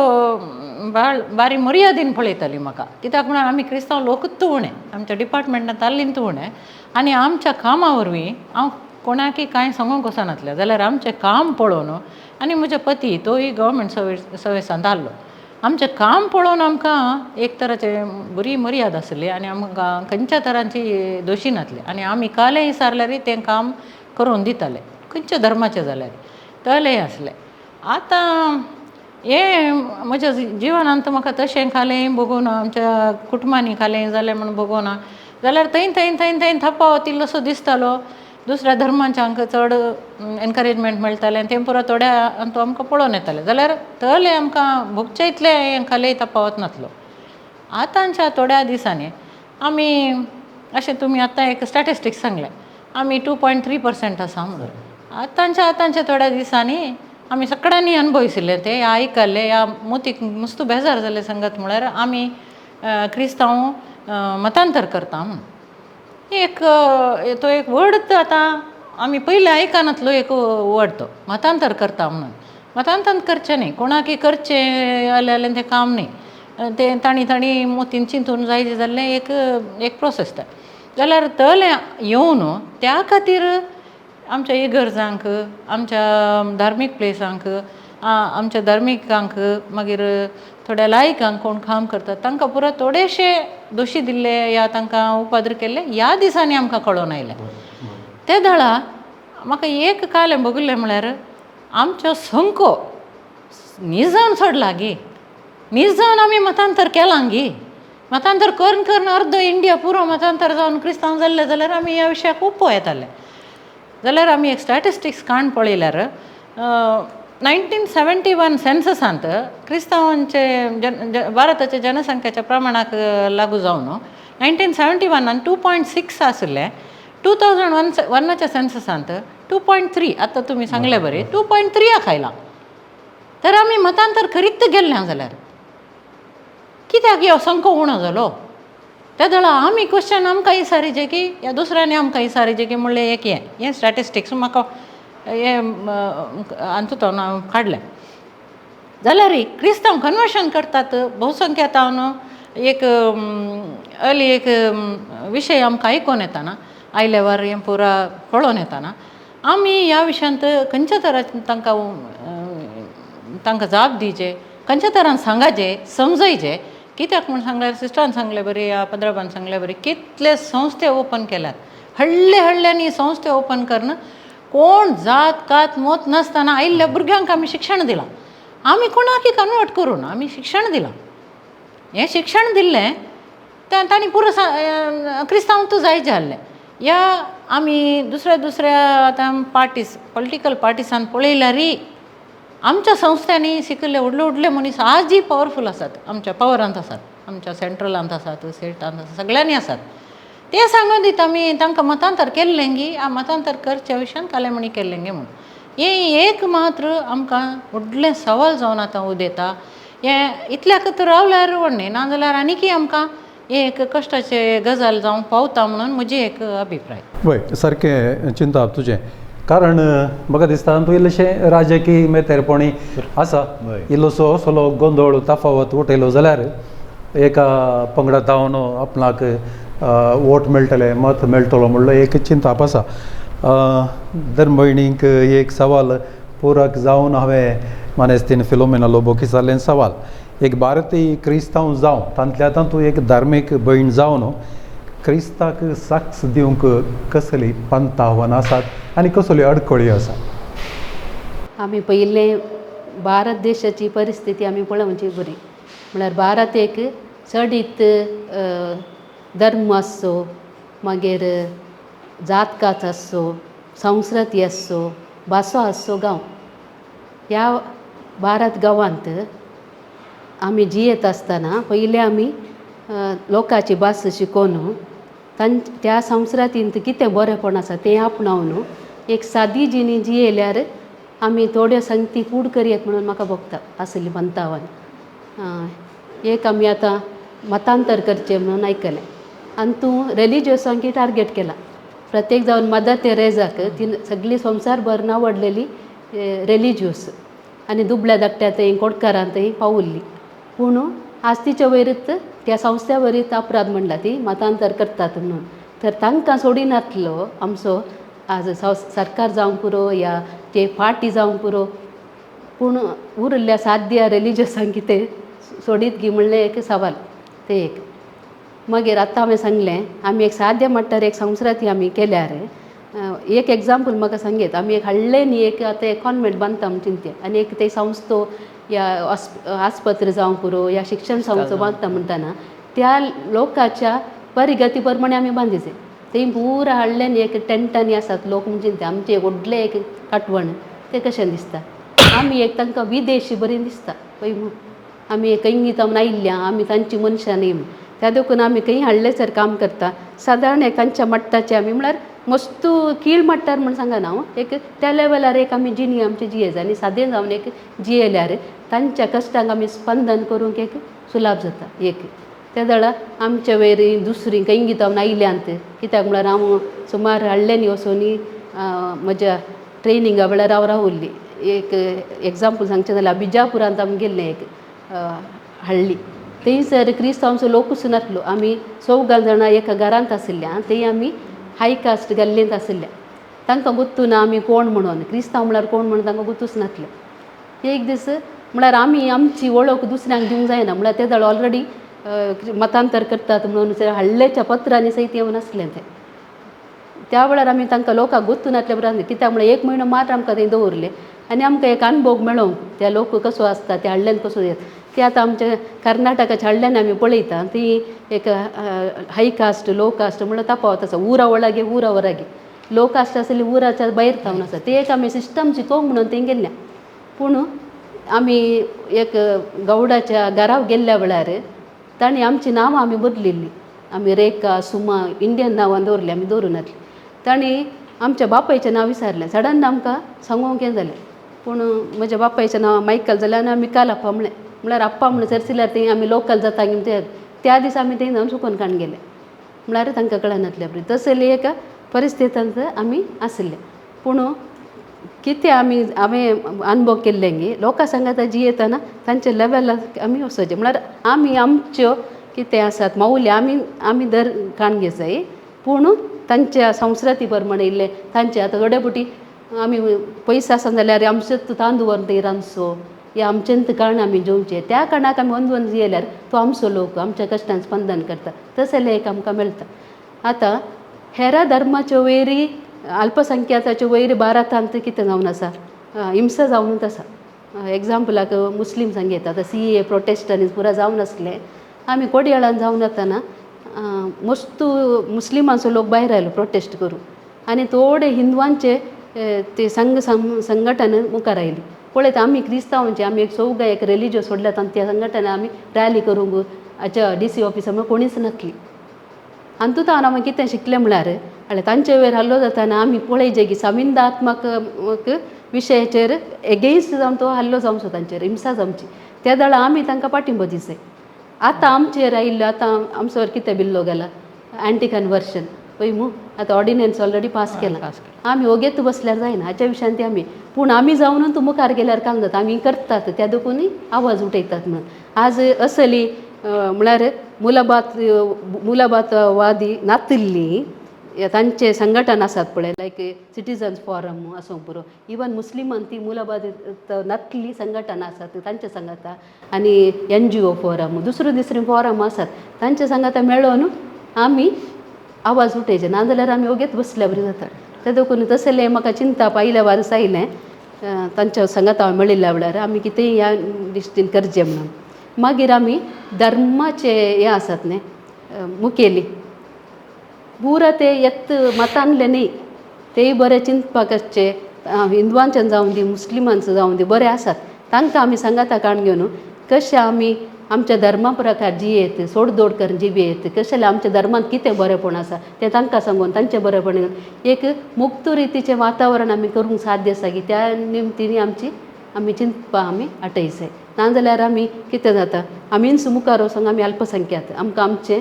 बारी मर्यादीन पळयताली म्हाका. कित्याक म्हणल्यार आमी क्रिस्तांव लोकूच उणें, आमच्या डिपार्टमेंटांत आहलीं उणें आनी आमच्या कामा वरवीं हांव कोणाकय कांय सांगूंक वचनासलें. जाल्यार आमचें काम पळोवन आनी म्हजो पती तोय गव्हर्मेंट सर्विसांत आहलो, आमचें काम पळोवन आमकां एक तराचें बरी मर्याद आसली आनी आमकां खंयच्या तरांची दोशी नासली आनी आमी कालेय सारल्यार तें काम करून दिताले खंयच्या धर्माचें जाल्यार तलेय आसलें. आतां हें म्हज्या जिवनांत म्हाका तशें खालें भोगोना, आमच्या कुटुंबांनी खालें जालें म्हूण भोगोना. जाल्यार थंय थंय थंय थंय थपावत इल्लोसो दिसतालो. दुसऱ्या धर्मांच्यांक चड एनकरेजमेंट मेळटालें, तें पुरो थोड्या तो आमकां पळोवन येतालें. जाल्यार तले आमकां भोगचे इतलें हें खालें तपावत नासलो. आतांच्या थोड्या दिसांनी आमी अशें तुमी आतां एक स्टॅटिस्टिक्स सांगलें, आमी 2.3% आसा म्हणून. आतांच्या आतांच्या थोड्या दिसांनी आमी सगळ्यांनी अनुभविशिल्लें तें आयकल्लें. ह्या मोतीक मस्तू बेजार जाल्लें सांगत म्हळ्यार आमी क्रिस्तांव मतांतर करता म्हणून एक तो एक वर्ड आतां आमी पयलें आयकनातलो एक वर्ड तो मतांतर करता म्हणून. मतांतर करचें न्ही, कोणाकय करचें जालें जाल्यार तें काम न्ही, तें तांणी तांणी मोतीन चिंतून जाय जाल्लें एक एक प्रोसेस तें. जाल्यार तलें येवन त्या खातीर आमच्या इगर्जांक, आमच्या धार्मीक प्लेसांक, आमच्या धार्मिकांक, मागीर थोड्या लायकांक कोण काम करतात तांकां पुरो थोडेशे दोशी दिल्ले या तांकां उपाद्र केल्ले ह्या दिसांनी आमकां कळोन आयलें. ते दळा म्हाका एक कालें भोगिल्लें म्हळ्यार आमचो संको निजान सोडला गी, निजान आमी मतांतर केलां गी. मतांतर करून करून अर्द इंडिया पुरो मतांतर जावन क्रिस्तांव जाल्ले जाल्यार आमी ह्या विशयाक खूब पळयताले. जाल्यार आमी एक स्टॅटिस्टिक्स काण पळयल्यार 1971 सेन्ससांत क्रिस्तांवांचे भारताच्या जनसंख्येच्या प्रमाणाक लागू जावन 1971 2.6 आशिल्लें. 2001 सेन्ससांत 2.3, आतां तुमी सांगले बरें 2.3 आयलां. तर आमी मतांतर करीत गेल्ले जाल्यार कित्याक ह्यो संको उणो जालो? त्या दळा आमी क्वेश्चन आमकां विचारीचें की ह्या दुसऱ्यांनी आमकां विचारीचें की म्हणलें एक हें हें स्टॅटिस्टिक्स म्हाका हें हातूंत हांव काडलें. जाल्यार क्रिस्तांव कन्वर्शन करतात बहुसंख्यातावन एक अर्ली एक विशय आमकां आयकोन येताना आयल्यावर हें पुरा कळोन येताना आमी ह्या विशयांत खंयच्या तरान तांकां तांकां जाप दिवचे, खंयच्या तरान सांगाचें समजयचें. कित्याक म्हूण सांगल्यार सिस्टरान सांगले बरी या पद्राबान सांगले बरी कितले संस्थे ओपन केल्यात, हडले हडल्यांनी संस्थे ओपन करून कोण जात कात मोत नासतना आयिल्ल्या भुरग्यांक आमी शिक्षण दिलां. आमी कोणाकय कन्वर्ट करून आमी शिक्षण दिलां. हें शिक्षण दिल्लें तें तांणी पुरो क्रिस्तांव तूं जायचें आहलें. या आमी दुसऱ्या दुसऱ्या आतां पार्टीस पॉलिटिकल पार्टीसान पळयल्यारय आमच्या संस्थांनी शिकिल्ले व्हडले व्हडले मनीस आजय पावरफूल आसात, आमच्या पावरांत आसात, आमच्या सेंट्रलांत आसात, स्टेटांत आसात, सगळ्यांनी आसात. ते सांगून दिता आमी तांकां मतांतर केल्लें गी, आ मतांतर करच्या विशयान कालेमणी केल्लें गे म्हणून. हें एक मात्र आमकां व्हडलें सवाल जावन आतां उदेता. हें इतल्याक तर रावल्यार व्हड न्ही, नाजाल्यार आनीकय आमकां हें एक कश्टाचें गजाल जावंक पावता म्हणून म्हजी एक अभिप्राय.
वय सारकें चिंताप तुजें, कारण म्हाका दिसता तूं इल्लेशें राजकीय मेतेरपणी आसा, इल्लोसो असलो गोंदळ तफावत उठयलो जाल्यार एका पंगडा धांवन आपणाक वोट मेळटलें, मत मेळटलो म्हणलो एक चिंताप आसा. धर्मभयणींक एक सवाल पुरक जावन हांवें मानेस्तीन फिलोमिना लोबो विचारलें सवाल, एक भारतीय क्रिस्तांव जावं तांतल्या तातूंत एक धार्मीक भयण जावन क्रिस्ताक साक्ष दिवंक कसली पंथ आव्हानां आसात आनी कसल्यो अडखळी आसा?
आमी पयलें भारत देशाची परिस्थिती आमी पळोवची बरी म्हळ्यार भारत एक चडीत धर्म आसचो, मागीर जात कात आसचो, संस्कृती आसचो, भासो आसचो गांव. ह्या भारत गांवांत आमी जियेत आसतना पयलीं आमी लोकांची भास शिकोवन त्या संस्कृतींत कितें बरेंपण आसा तें आपणावन एक सादी जिणी जियेल्यार आमी थोड्यो संगती फूड करयत म्हणून म्हाका भोगता आसली पंथावन. एक आमी आतां मतांतर करचें म्हणून आयकलें आनी तूं रिलिजियसांकी टार्गेट केला. प्रत्येक जावन मदर तेरेजाक ती सगळी संवसार भर आवडलेली रिलिजियस आनी दुबळ्या धाकट्या थंय कोडकारां थंय पावल्ली, पूण आज तिच्या वयरच त्या संस्थ्या वयरच अपराध म्हणला ती मतांतर करतात म्हणून. तर तांकां सोडिनातलो आमचो आज सरकार जावंक पुरो या ते पार्टी जावंक पुरो, पूण उरिल्ल्या साद्या रिलिजियसांक कितें सोडीत गी म्हणलें एक सवाल तें एक. मागीर आतां हांवें सांगलें आमी एक साद्या मट्टार एक संस्कृती आमी केल्यार एक एग्जाम्पल म्हाका सांगेत, आमी एक हाडलें न्ही एक आतां एक कॉन्वेंट बांदता म्हण चिंतया आनी एक ते संस्थो या आस्पत्र जावं पुरो या शिक्षण संस्था बांदता म्हणटाना त्या लोकांच्या परिगती प्रमाणे आमी बांदिचे. ते पुरा हाडल्यान एक टेंटांनी आसात लोक, म्हणजे ते आमचे एक व्हडलें एक काटवण तें कशें दिसता, आमी एक तांकां विदेशी बरें दिसता पळय म्हूण आमी खंय जावन आयिल्ल्या, आमी तांची मनशां न्ही म्हूण. त्या देखून आमी खंय हाडले सर काम करता सादारण एक तांच्या मट्टाचे आमी, म्हळ्यार मस्तू कीळ मट्टार म्हूण सांगना हांव, एक त्या लेवलार एक आमी जिणी आमची जियेज आनी सादें जावन एक जियेल्यार तांच्या कश्टांक आमी स्पंदन करूंक एक सुलाभ जाता. एक त्या वेळार आमच्या वयर दुसरी खंय जावन आयल्यांत, कित्याक म्हळ्यार हांव सुमार हाडल्यांनी वचून म्हज्या ट्रेनिंगा वेळार हांव रावल्ली. एक एग्जाम्पल सांगचें जाल्यार बिजापुरांत आमी गेल्लें एक हळ्ळी, थंयसर क्रिस्तांवचो लोकूच नासलो, आमी चौगां जाणां एका घरांत आशिल्ल्या, थंय आमी हाय कास्ट गल्लेंत आशिल्ल्या. तांकां गुत्तू ना आमी कोण म्हणून, क्रिस्तांव म्हळ्यार कोण म्हणून तांकां गुत्तूच नासलें. एक दीस म्हळ्यार आमी आमची वळख दुसऱ्यांक दिवंक जायना म्हळ्यार ते जाल्यार ऑलरेडी मतांतर करतात म्हणून हळ्ळेच्या पत्रांनी सयत येवन आसलें तें. त्या वेळार आमी तांकां लोकांक गुत्तू नासल्या उपरांत, कित्याक म्हळ्यार एक म्हयनो मात्र आमकां थंय दवरलें आनी आमकां एक अनुभव मेळोंक त्या लोक कसो आसता, त्या हळ्ळ्यान कसो येता ते. आतां आमच्या कर्नाटकाच्या हळ्ळ्यान आमी पळयता ती एक हाय कास्ट लो कास्ट म्हणल्यार तफावत आसा, उरा ಒಳಗೆ ಊರ ಹೊರಗೆ, लो कास्ट आसली उराच्या भायर जावन आसा. ते एक आमी सिस्टम शिकोवंक म्हणून थंय गेल्ल्या. पूण आमी एक गौडाच्या घरा गेल्ल्या वेळार तांणी आमची नांवां आमी बदलिल्लीं, आमी रेखा सुमा इंडियन नांवां दवरलीं, आमी दवरूं नासलीं. तांणी आमच्या बापायचें नांव विचारलें, सडन आमकां सांगूंक हें जालें, पूण म्हज्या बापायचें नांव मायकल जालें आनी आमी काल आप्पा म्हणलें, म्हळ्यार आप्पा म्हणून सरसिल्यार थंय आमी लोकल जाता ते त्या दिसा आमी थंय जावन सुकोन काडून गेले, म्हळ्यार तांकां कळनासलें. तसली एका परिस्थितींत आमी आसले. पूण कितें आमी हांवें अनुभव केल्लें गी लोकां सांगाता जियेतना तांच्या लेवलाक आमी वचोचें, म्हळ्यार आमी आमच्यो कितें आसात मौल्य आमी आमी दर काण घेजाय, पूण तांच्या संस्कृती प्रमाणे इल्लें तांचे आतां थोडे फावटी आमी पयस आसा जाल्यार आमचेच तांदूळ व्हरून थंय रांदचो या आमचेंच काण आमी जेवचें, त्या कारणाक आमी अंदून जियेल्यार तो आमचो लोक आमच्या कश्टान स्पंदन करता, तसलें एक आमकां मेळटा. आतां हेरा धर्माच्यो वयरी अल्पसंख्याकाच्यो वयर भारतांत कितें जावन आसा, हिंसा जावनूच आसा. एग्जाम्पलाक मुस्लिम सांगता आतां CAA प्रोटेस्टांनी पुरा जावन आसलें, आमी कोडयाळान जावन वतना मस्तू मुस्लिमांचो लोक भायर आयलो प्रोटेस्ट करूं आनी थोडे हिंदवांचे ते संघटन मुखार आयली. पळयता आमी क्रिस्तांवांचे आमी एक चौगां एक रिलिजियस सोडल्यात आनी त्या संघटना आमी रॅली करूंक हाच्या DC ऑफिसा म्हळ्यार कोणीच नासली. आनी तुता आमी कितें शिकलें म्हळ्यार हाडलें तांचे वयर हल्लो जाताना आमी पळयचे की संविधात्मक विशयाचेर एगेन्स्ट जावन तो हल्लो जावचो, तांचेर हिंसा जावची, त्या वेळार आमी तांकां पाठिंबो दिवचें. आतां आमचेर आयिल्लो आतां आमचो कितें बिल्लो गेला एंटी कन्वर्शन पळय मू, आतां ऑर्डिनन्स ऑलरेडी पास केला, आमी ओगेत बसल्यार जायना हाच्या विशयान ते आमी, पूण आमी जावन तूं मुखार गेल्यार काम जाता, आमी करतात त्या देखूनय आवाज उठयतात म्हणून. आज असली म्हळ्यार मुलाबातवादी नातिल्ली तांचे संघटन आसात पळय, लायक सिटीजन्स फॉरम आसूं पुरो, इवन मुस्लिमान ती मुलाबाद नातली संघटना आसात तांचे सांगाता, आनी NGO forum दुसरो तिसरी फॉरम आसात तांचे सांगाता मेळोन आमी आवाज उठयचे, नाजाल्यार आमी ओगेच बसल्या बरी जाता. ते देखून तसलें म्हाका चिंतप आयल्या वारस आयलें तांच्या सांगाता हांव मेळिल्ल्या वेळार आमी कितेंय ह्या दिश्टीन करचें म्हणून. मागीर आमी धर्माचे हें आसात न्ही मुखेली पुरा ते येत मतानले न्ही, तेय बरें चिंतपाक आसचे, हिंदवांच्यान जावं दी मुस्लिमांचो जावं दी बरें आसात, तांकां आमी सांगाता काडून घेवन कशें आमी आमच्या धर्मा प्रकार जियेत सोडदोड करून जियेत, कशें आमच्या धर्मांत कितें बरेंपण आसा तें तांकां सांगून तांचें बरेंपण एक मुक्त रितीचें वातावरण आमी करूंक साध्य आसा की त्या निमतीनी आमची आमी चिंतपाक आमी आटयचें. नाजाल्यार आमी कितें जाता आमीच मुखार वचोन आमी अल्पसंख्याक आमकां आमचें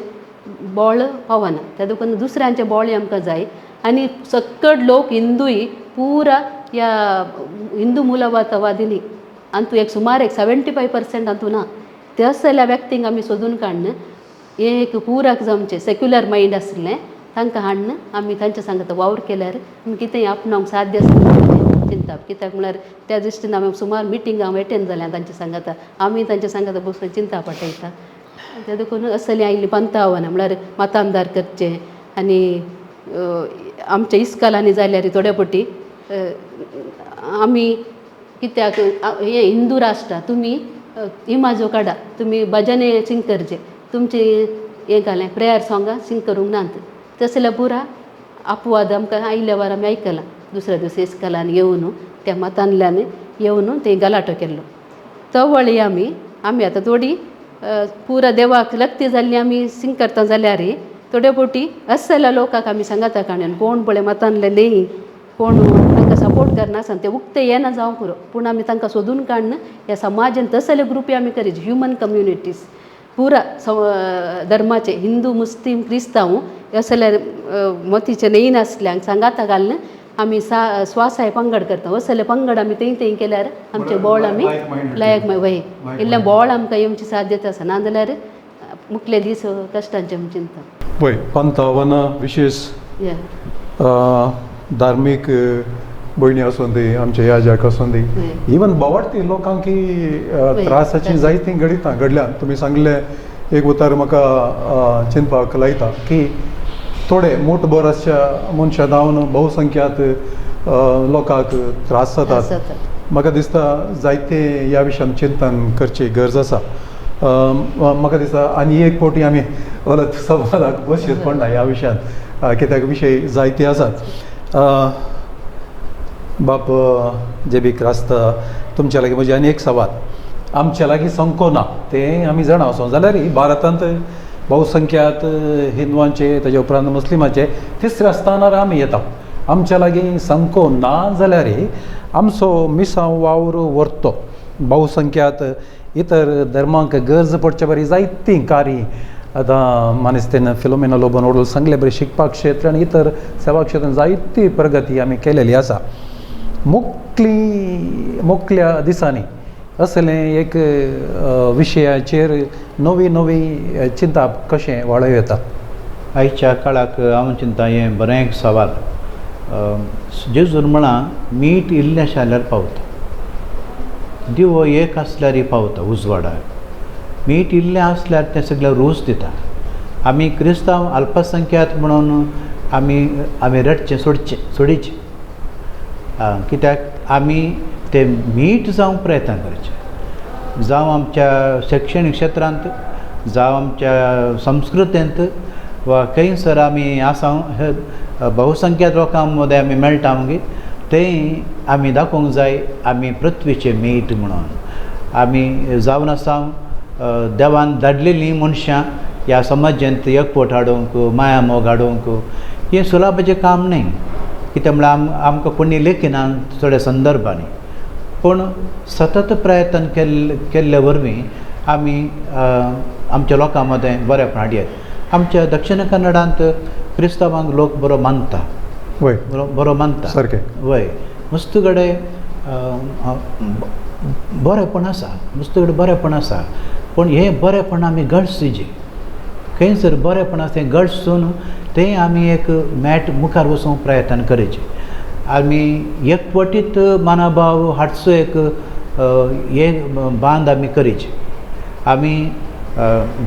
बोळ पावना, त्या देखून दुसऱ्यांचें बोळ आमकां जाय. आनी सक्कड लोक हिंदूय पुरा ह्या हिंदू मुलवातवादिनी आनी तूं एक सुमार एक 75% हातूं ना, तसल्या व्यक्तींक आमी सोदून काडून एक पुराक जावचें सेक्युलर मायंड आसलें तांकां हाडून आमी तांच्या सांगाता वावर केल्यार आमी कितेंय आपणावंक साध्य आसता चिंतप. कित्याक म्हळ्यार त्या दृश्टीन आमी सुमार मिटींग हांव एटेंड जाल्या तांच्या सांगाता, आमी तांच्या सांगाता बसून चिंता पाटयता. ते देखून असली आयिल्ली पंथावना म्हळ्यार मतांदार करचें आनी आमच्या इस्कालांनी जाल्यार थोड्या फावटी आमी कित्याक हें हिंदू राष्ट्र, तुमी इमाजो काडा, तुमी भजने सिंग करचे, तुमचे हें घालें प्रेयर सोंगां सिंग करूंक नात. तसले पुरा अपवाद आमकां आयल्या वार आमी आयकलां. दुसऱ्या दिवस इस्कलान येवन त्या मतांतल्यान येवन ते गलाटो केल्लो. तवळी आमी आमी आतां थोडी पुरा देवाक लक्ती जाल्ली आमी सिंग करता जाल्यार थोडे फावटी असल्या लोकांक आमी सांगता काणयन कोण पळय मतांतले न्ही, कोण तांकां सपोर्ट करना आसता, ते उक्ते येना जावं पुरो, पूण आमी तांकां सोदून काडून ह्या समाजान तसले ग्रुपी आमी करीच. ह्युमन कम्युनिटीज पुरा धर्माचे, हिंदू, मुस्लीम, क्रिस्तांव असले मतीचे न्ही नासल्यांक सांगाता घालून आमी सा स्वासाय पंगड करता. असले पंगड आमी थंय थंय केल्यार आमचे बोळ आमी लायक वय इल्लें बोळ आमकां येवची साध्यता आसा, नाजाल्यार मुखले दीस कश्टांचे आमी चिंता.
पळय पंथावना विशेष धार्मीक भयणी आसूं दी, आमचे याजक आसूं दी, इवन बोवाळती लोकांकी त्रासाची जायतीं घडितां घडल्यान. तुमी सांगलें एक उतर म्हाका चिंतपाक लायता की थोडे मोटभर आसच्या मनशां धांवन बहुसंख्यात लोकांक त्रास जातात. म्हाका दिसता जायते ह्या विशयान चिंतन करची गरज आसा. म्हाका दिसता आनी एक फावटी आमी परत सवालाक बसचें पडना ह्या विशयान, कित्याक विशय जायते आसात. बाप जेबी क्रास्ता, तुमच्या लागीं म्हजी आनी एक सवाल. आमच्या लागीं संको ना तें आमी जाणा आसूं जाल्यार भारतांत बहुसंख्यात हिंदवांचे, ताजे उपरांत मुस्लिमाचे, तिसऱ्या स्थानार आमी येता. आमच्या लागीं संको ना जाल्यार आमचो मिसांव वावर व्हरतो बहुसंख्यात इतर धर्मांक गरज पडचे बरी जायतीं कार्य आतां मानेस्तेन फिलोमिना लोबोन ओडूल सांगले बरी शिकपाक क्षेत्र आनी इतर सेवा क्षेत्रान जायती प्रगती आमी केलेली आसा. मुकली मुकल्या दिसांनी असलें एक विशयाचेर नवी नवी चिंताप कशें वाडोवं येता?
आयच्या काळाक हांव चिंता हें बरें एक सवाल. जेजून म्हळां मीठ इल्लें आसल्यार पावता, दिवो एक आसल्यारय पावता उजवाडाक, मीठ इल्लें आसल्यार तें सगळें रूच दिता. आमी क्रिस्तांव अल्पसंख्यात म्हणून आमी आमी रडचें सोडचें सोडीचें, कित्याक आमी तें मीठ जावंक प्रयत्न करचें, जावं आमच्या शैक्षणीक क्षेत्रांत, जावं आमच्या संस्कृतेंत वा खंयसर आमी आसा हे बहुसंख्यात लोकां मदें आमी मेळटा मागीर तें आमी दाखोवंक जाय आमी पृथ्वीचें मीठ म्हणून. आमी जावन आसा देवान धाडलेलीं मनशां ह्या समाजांत एकवट हाडूंक, माया मोग हाडूंक, हें सुलाभाचें काम न्हय. कित्याक म्हळ्यार आमकां कोणी लेखिना थोड्या संदर्भांनी, पूण सतत प्रयत्न केल्ले वरवीं आमी आमच्या लोकां मदें बरेंपण हाडयेत. आमच्या दक्षिण कन्नडांत क्रिस्तांवांक लोक बरो मानता,
वय
बरो मानता
सारकें,
वय मस्त कडेन बरेंपण आसा, मस्त कडेन बरेंपण आसा, पूण हें बरेंपण आमी गळसिचें. खंयसर बरेंपण आसा तें गळसून तें आमी एक मॅट मुखार वचूंक प्रयत्न करचें. आमी एकवटीत मानाभाव हाडचो एक हे बांद आमी करचें. आमी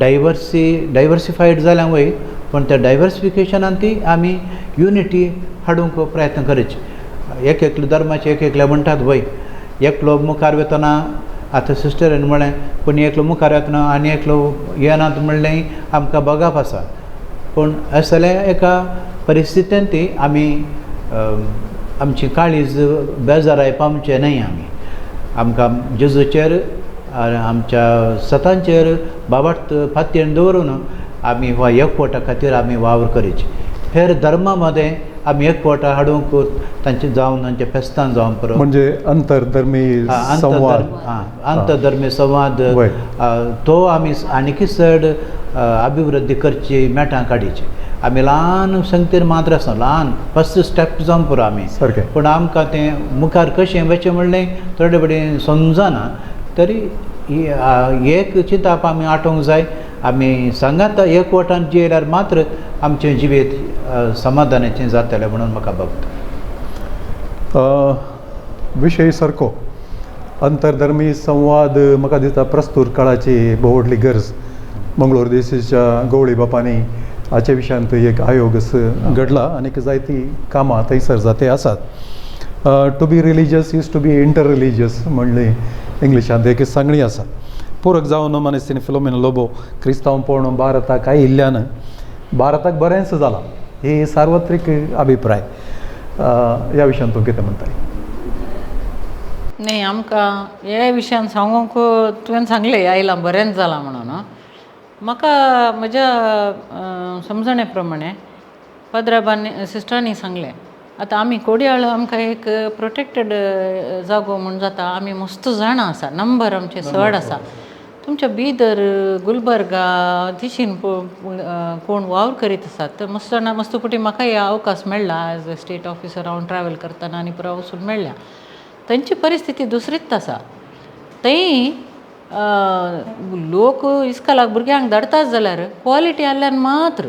डायवर्सिफायड जाल्या वय, पूण त्या डायवर्सिफिकेशनान ती आमी युनिटी हाडूंक प्रयत्न करचे. एक एकलो धर्माचे एक एकले म्हणटात वय, एकलो मुखार वतना आतां सिस्टरीन म्हळें पूण एकलो मुखार वतना आनी एकलो येनात म्हणलें आमकां बगाप आसा, पूण असल्या एका परिस्थितीन ती आमी आमची काळीज बेजाराय पावचें न्हय. आमी आमकां जेजूचेर आमच्या सतांचेर बाबाट फातयेन दवरून आमी हो एकवटा खातीर आमी वावर करचे. हेर धर्मा मदें आमी एकवटा हाडूंक तांचे जावन तांचे फेस्तां जावन पुरो,
म्हणजे अंतरधर्मी संवाद,
आंतरधर्मी संवाद तो आमी आनीकय चड अभिवृद्धी करची, मेटां काडीची. आमी ल्हान संगतीर मात्र आसा, ल्हान फस्ट स्टेप जावन पुरो आमी, पूण आमकां तें मुखार कशें वचें म्हणलें थोडे कडेन समजना. तरी एक चिंताप आमी आटोवंक जाय. आमी सांगाता एकवटान जियेल्यार मात्र आमचें जिवीत समाधानाचें जातलें म्हणून म्हाका भोगता.
विशय सारको अंतरधर्मी संवाद म्हाका दिसता प्रस्तूत काळाची भोव व्हडली गरज. मंगळूर देशीच्या गवळी बापांनी हाचे विशयांत एक आयोग घडला आनी जायतीं कामां थंयसर जाते आसात. To be religious is to be inter religious म्हणली इंग्लिशांत एक सांगणी आसा. पूरक जावन मनीस फिलोमिना लोबो, क्रिस्तांवपण भारताक आयिल्ल्यान भारताक बरेंच जालां, ही सार्वत्रीक अभिप्राय. ह्या विशयान तूं कितें म्हणटाय?
न्ही, आमकां हे विशयान सांगूंक तुवें सांगलें आयलां बरेंच जालां म्हणून. म्हाका म्हज्या समजणे प्रमाणे पाद्राबांनी सिस्टरांनी सांगलें, आतां आमी कोडयाळ आमकां एक प्रोटेक्टेड जागो म्हूण जाता. आमी मस्त जाणां आसा, नंबर आमचे चड आसा. तुमच्या बिदर, गुलबर्गा तिशीन कोण वावर करीत आसात तर मस्त जाणां, मस्त फावटी म्हाका हे अवकाश मेळ्ळा एज अ स्टेट ऑफिसर हांव ट्रॅवल करतना आनी पुरो वचून मेळ्ळ्या. तांची परिस्थिती दुसरीच आसा. थंय लोक इस्कॉलाक भुरग्यांक धाडटात जाल्यार क्वॉलिटी आहल्यान मात्र.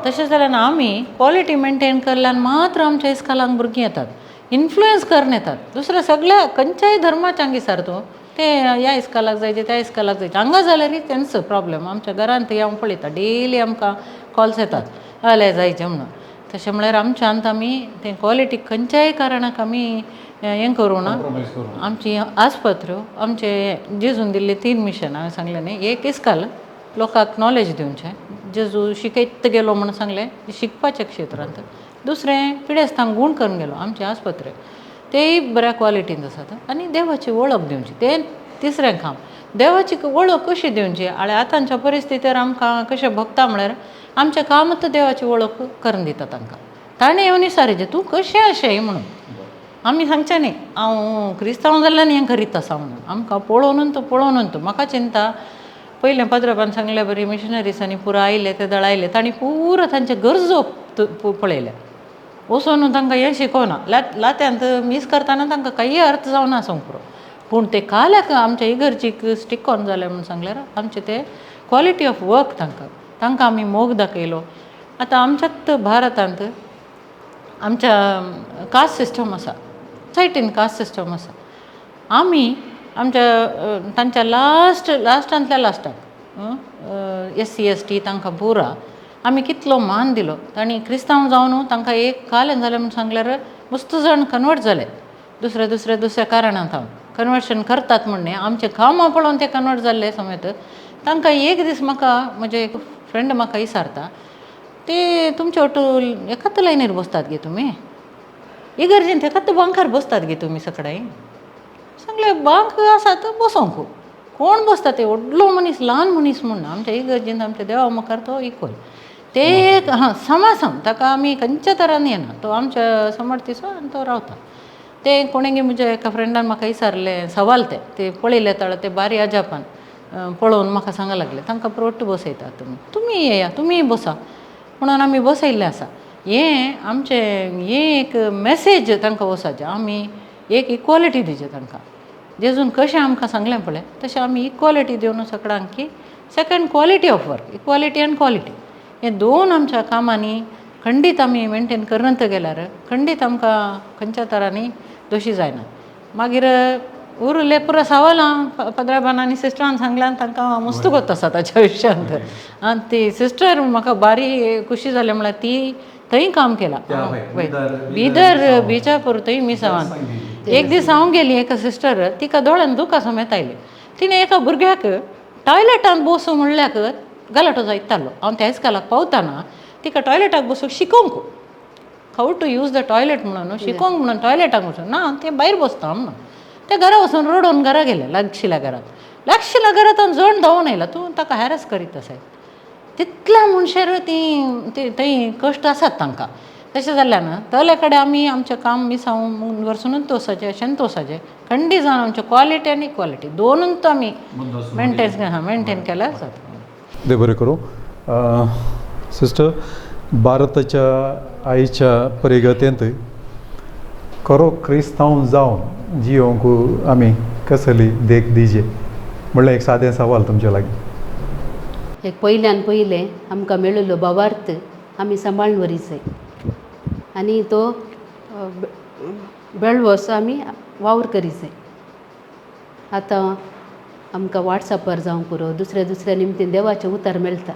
तशें जाल्यार आमी क्वॉलिटी मेनटेन केल्ल्यान मात्र आमच्या इस्कॉलांक भुरगीं येतात, इन्फ्लुयन्स करून येतात. दुसऱ्या सगळ्या खंयच्याय धर्माच्या हांगा तूं ते ह्या इस्कॉलाक जायचे, त्या इस्कॉलाक जायचे, हांगा जाल्यारय तेंच प्रॉब्लेम. आमच्या घरांत हांव पळयता, डेली आमकां कॉल्स येतात आले जायचे म्हणून. तशें म्हळ्यार आमच्यांत आमी तें क्वॉलिटी खंयच्याय कारणाक आमी हें करूं ना. आमची आस्पत्र, आमचे जेजून दिल्ले 3 मिशन हांवें सांगलें न्ही. एक इस्कॉल लोकांक नॉलेज दिवचें, जेजू शिकयत गेलो म्हणून सांगलें शिकपाच्या क्षेत्रांत. दुसरें पिडेस्तांक गूण करून गेलो आमचे आस्पत्रे, तेय बऱ्या क्वॉलिटीन आसात. आनी देवाची वळख दिवची तें तिसरें काम. देवाची वळख कशी दिवची आनी आतांच्या परिस्थितीर आमकां कशें भोगता म्हळ्यार आमचें कामूच देवाची वळख करून दिता तांकां. ताणें येवन विचारीचें तूं कशें अशें म्हणून. आमी सांगचें न्ही हांव क्रिस्तांव जाल्ल्यान हें करीत आसा म्हणून. आमकां पळोवन तो पळोवन तो म्हाका चिंता पयलें पाद्राबान सांगल्या बरी मिशनरीजांनी पुरो आयले ते दळ आयले तांणी पुरो तांचे गरजो पळयले, वचोन तांकां हें शिकोवना. लात्यांत मीस करतना तांकां कांय अर्थ जावना आसूंक पुरो, पूण ते काल्याक आमच्या इगर्जीक स्टीक ऑन जालें म्हूण सांगल्यार आमचें ते क्वॉलिटी ऑफ वर्क तांकां तांकां आमी मोग दाखयलो. आतां आमच्याच भारतांत आमच्या कास्ट सिस्टम आसा, सोसायटीन कास्ट सिस्टम आसा. आमी आमच्या तांच्या लास्टांतल्या लास्टाक SC ST तांकां पुरा आमी कितलो मान दिलो. तांणी क्रिस्तांव जावन तांकां एक कालें जालें म्हूण सांगल्यार मस्त जाण कन्वर्ट जाले दुसऱ्या दुसऱ्या दुसऱ्या कारणांत हांव कन्वर्शन करतात म्हण न्ही, आमचें कामां पळोवन ते कन्वर्ट जाल्ले समेत. तांकां एक दीस म्हाका म्हजे एक फ्रेंड म्हाका विचारता, ते तुमचे वट एकाच लायनीर बसतात गे तुमी, इगर्जेन एकाच बांकार बसतात गे तुमी सकाळी. सांगलें बांक आसा तो बसोंक कोण बसता, ते व्हडलो मनीस ल्हान मनीस म्हूण आमच्या इगर्जेन आमच्या देवा मुखार तो इक्वल. ते एक हां समासम ताका आमी खंयच्या तरान येना, तो आमच्या समर्थिसो आनी तो रावता. ते कोणें म्हज्या एका फ्रेंडान म्हाका विचारलें सवाल, ते ते पळयले तळ ते बारी अजापान पळोवन म्हाका सांगा लागले, तांकां प्रोट बसयतात तुमी, तुमी येया तुमीय बसा म्हणून आमी बसयल्लें आसा. हें आमचें हें एक मॅसेज तांकां वचपाचें, आमी एक इक्वॉलिटी दिवचें तांकां. जेजून कशें आमकां सांगलें पळय तशें आमी इक्वॉलिटी दिवन सगळ्यांक की second quality of work, equality and quality हे दोन आमच्या कामांनी खंडीत आमी मेनटेन करत गेल्यार खंडीत आमकां खंयच्या तरांनी दोशी जायना. मागीर उरले पुरो सवालां पद्राबान आनी सिस्टरान सांगल्यान तांकां मस्त गोत आसा ताच्या विशयांत. आनी ती सिस्टर म्हाका बारी खुशी जाली म्हळ्यार ती थंय काम केलां बिदर बिजापूर थंय मिसावान. एक दीस हांव गेली एका सिस्टर, तिका दोळ्यान दुकां समेत आयली. तिणें एका भुरग्याक टॉयलेटान बसूं म्हणल्याक गलाटो जायतालो. हांव त्या इस्कॉलाक पावतना तिका टॉयलेटाक बसूंक शिकोवंक, how to use the toilet म्हणून शिकोवंक म्हणून टॉयलेटाक वचून ना तें भायर बसता म्हणून ते घरा वचून रडोवन घरा गेले. लागशिल्या घरांत, लागशिल्या घरांत जण धांवून आयला, तूं ताका हॅरस करीत आसाय. तितल्या म्हणसर तीं थंय कश्ट आसात तांकां. तशें जाल्ल्यान तले कडेन आमी आमचें काम मिसांव मुनवर्सुनूच वचपाचें अशेंच वचपाचें खंडीत जावन आमचें क्वॉलिटी आनी इक्वॉलिटी दोनूच आमी मेनटेन केल्यार जाता.
देव बरें करूं. सिस्टर, भारताच्या आयच्या परिगतेंत खरो क्रिस्तांव जावन जियोंक आमी कसली देख दिजे म्हणल्यार एक सादें सवाल तुमच्या लागीं.
एक पयल्यान पयलें आमकां मेळिल्लो भावार्थ आमी सांबाळून व्हरी जाय आनी तो बेळवसो आमी वावर करी जाय. आतां आमकां वॉट्सॅपार जावं पुरो दुसऱ्या दुसऱ्या निमतीन देवाचें उतर मेळटा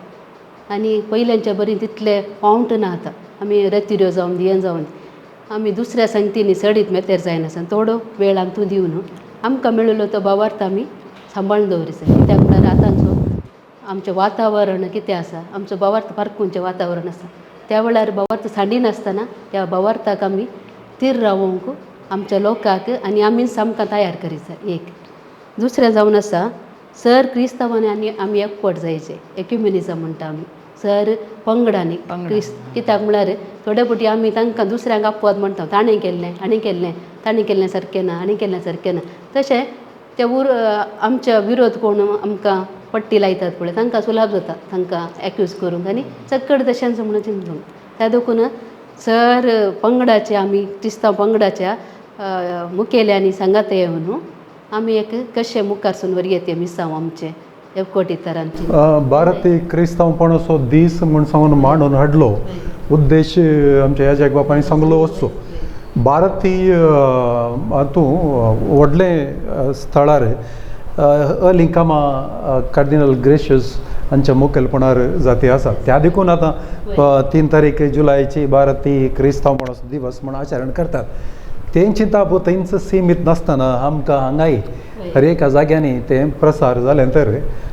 आनी पयल्यांच्या बरी तितले फावट ना. आतां आमी रेतिऱ्यो जावन हें जावन आमी दुसऱ्या संगतींनी चडीत मेतेर जायनासतना थोडो वेळ आमतूं दिवन आमकां मेळिल्लो तो भावार्थ आमी सांबाळून दवरीत जाय. कित्याक म्हळ्यार आतांचो आमचें वातावरण कितें आसा, आमचो भावार्थ पारखुंचें वातावरण आसा, त्या वेळार भावार्थ सांडिनासतना त्या भावार्थाक आमी थीर रावोंक आमच्या लोकांक आनी आमीच आमकां तयार करीत जाय. एक दुसरें जावन आसा सर क्रिस्तांवांनी आनी आमी एकवट जायचे, एक्युमिनिजम म्हणटा आमी, सर पंगडांनी क्रिस्त. कित्याक म्हळ्यार थोडे फावटी आमी तांकां दुसऱ्यांक अपवाद म्हणटा, ताणें केल्लें हाणें केल्लें, ताणें केल्लें सारकें ना, हाणें केल्लें सारकें ना. तशें ते आमच्या विरोध कोण आमकां पट्टी लायतात पळय तांकां सुलाभ जाता तांकां एक्यूज करूंक आनी चक्कड तशेंच म्हणून चिंतूंक. त्या देखून सर पंगडाचे आमी क्रिस्तांव पंगडाच्या मुखेल्यांनी सांगात येवन आमी एक कशें मुखारसून व्हरये तें मिसांव आमचें एकवटीतरांची.
भारतीय क्रिस्तांवपणाचो दीस म्हूण सांगून मांडून हाडलो उद्देश आमच्या ह्या बापायन सांगलो वचचो. भारतीय हातूं व्हडलें स्थळार अर्ली कामां कार्दिनल ग्रेशियस हांच्या मुखेलपणार जाती आसा, त्या देखून आतां 3 तारीख जुलयाची भारतीय क्रिस्तांवपणाचो दिवस म्हूण आचरण करतात. तेंची ताप थंयच सीमीत नासतना आमकां हांगाय हर एका जाग्यांनी तें प्रसार जालें तर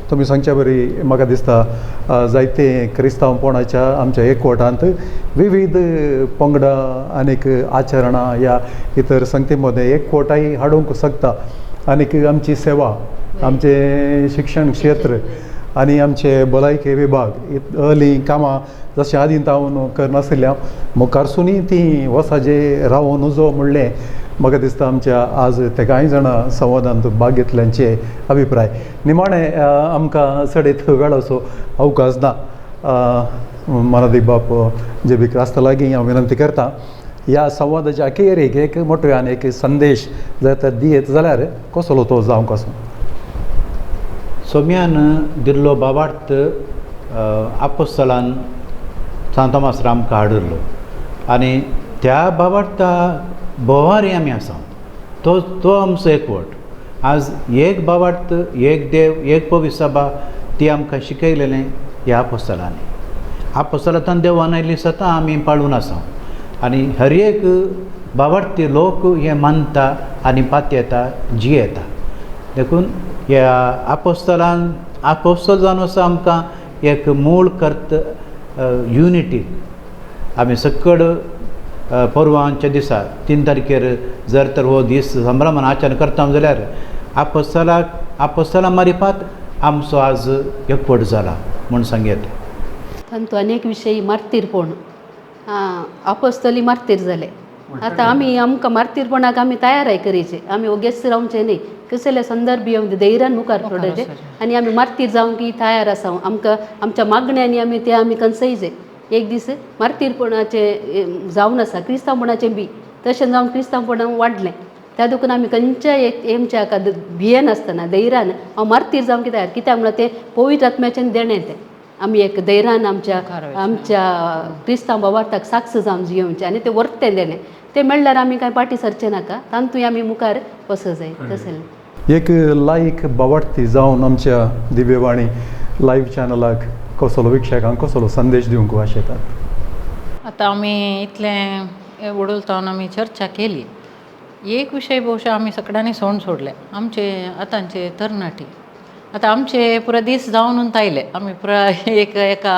तुमी सांगच्या बरी म्हाका दिसता जायते क्रिस्तांवपणाच्या आमच्या एकवटांत विविध पंगडां आनीक आचरणां ह्या इतर संगती मदें एकवटाय हाडूंक शकता. आनीक आमची सेवा, आमचें शिक्षण क्षेत्र आनी आमचे भलायकी विभाग अर्ली कामां जशें आदीं तावन करनाशिल्ल्या मुखारसुनूय तीं वसाजे रावूं नजो म्हणलें म्हाका दिसता आमच्या आज ते कांय जाणां संवादांत भाग घेतल्यांचे अभिप्राय. निमाणें आमकां चडीत वेळाचो अवकाश ना. मनादीक बाप जे बी क्रास्ता लागीं हांव विनंती करता ह्या संवादाच्या अखेरेक एक मोटव्यान एक संदेश जर तर दियत जाल्यार कसलो तो जावंक आसूं.
सोम्यान दिल्लो भावार्थ आपोस्तलान सांत तोमास आमकां हाडिल्लो आनी त्या भावार्था भोंवारी आमी आसा, तो तो आमचो एकवट. आज एक भावार्थ, एक देव, एक पवित्र सभा ती आमकां शिकयलेलें ह्या आपोस्तलांनी. आपोस्तलांतल्यान देवान आयिल्ली सतां आमी पाळून आसा आनी हर एक भावार्थी लोक हें मानता आनी पातयेता जियेता. देखून ह्या आपोस्तलान आपोस्तल जावन आसा आमकां एक मूळ कर्त युनिटी. आमी सकड परवांच्या दिसा 3 तारखेर जर तर हो दीस संभ्रमान आचरण करता जाल्यार आपोस्तलाक आपोस्तला मारिपात आमचो आज एकवट जाला म्हूण सांगयेता.
तांतू अनेक विशयी मार्तीरपण, आपोस्तली मार्तीर जाले. आतां आमी आमकां मार्तीरपणाक आमी तयाराय करीचे, आमी ओगेच रावचे न्ही, कसले संदर्भ येवन धैर्यान मुखार पडचे आनी आमी मार्तीर जावंक तयार आसा. आमकां आमच्या मागण्यांनी आमी ते आमी कन्सयचे. एक दीस मार्तीरपणाचें जावन आसा क्रिस्तांवपणाचें बी तशें जावन क्रिस्तांवपण वाडलें. त्या देखून आमी खंयच्याय एक आमच्या हाका भियेनासतना धैर्यान हांव मार्तीर जावंक तयार. कित्याक म्हळ्यार तें पवित्र आत्म्याचें देणें तें आमी एक धैर्यान आमच्या आमच्या क्रिस्तांव भावार्थाक साक्ष जावन जियोवचें आनी तें वर्तें देणें तें मेळ्ळ्यार आमी कांय पाटी सरचें नाका, तातूंय आमी मुखार वचूं जाय. तशें
एक लायक भावार्थी जावन आमच्या दिव्यवाणी लायव्ह चॅनलाक कसलो विक्षकांक कसलो संदेश दिवंक आशेतात.
आतां आमी इतलें उडोलतावन आमी चर्चा केली. एक विशय बहुशा आमी सगळ्यांनी सोंड सोडले, आमचे आतांचे तरणाटी. आतां आमचे पुरा दीस जावन आयले, आमी पुरा एक एका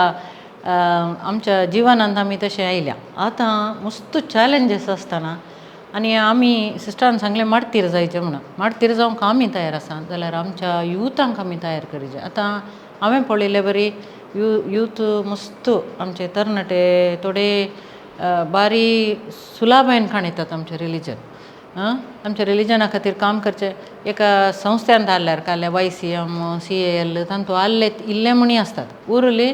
आमच्या जिवनांत आमी तशें आयल्या. आतां मस्त चॅलेंजीस आसतना आनी आमी सिस्टरान सांगलें मार्तीर जायचें म्हणून, मार्तीर जावंक आमी तयार आसा जाल्यार आमच्या युथांक आमी तयार करीचे. आतां हांवें पळयलें बरी यूथ मस्त आमचे तरणाटे थोडे बारी सुलाभायन काणयतात आमचें रिलीजन. आमच्या रिलीजना खातीर काम करचें एका संस्थ्यांत हाडल्यार काडल्या YCM CAL तांतू आहले इल्ले म्हणी आसतात उरली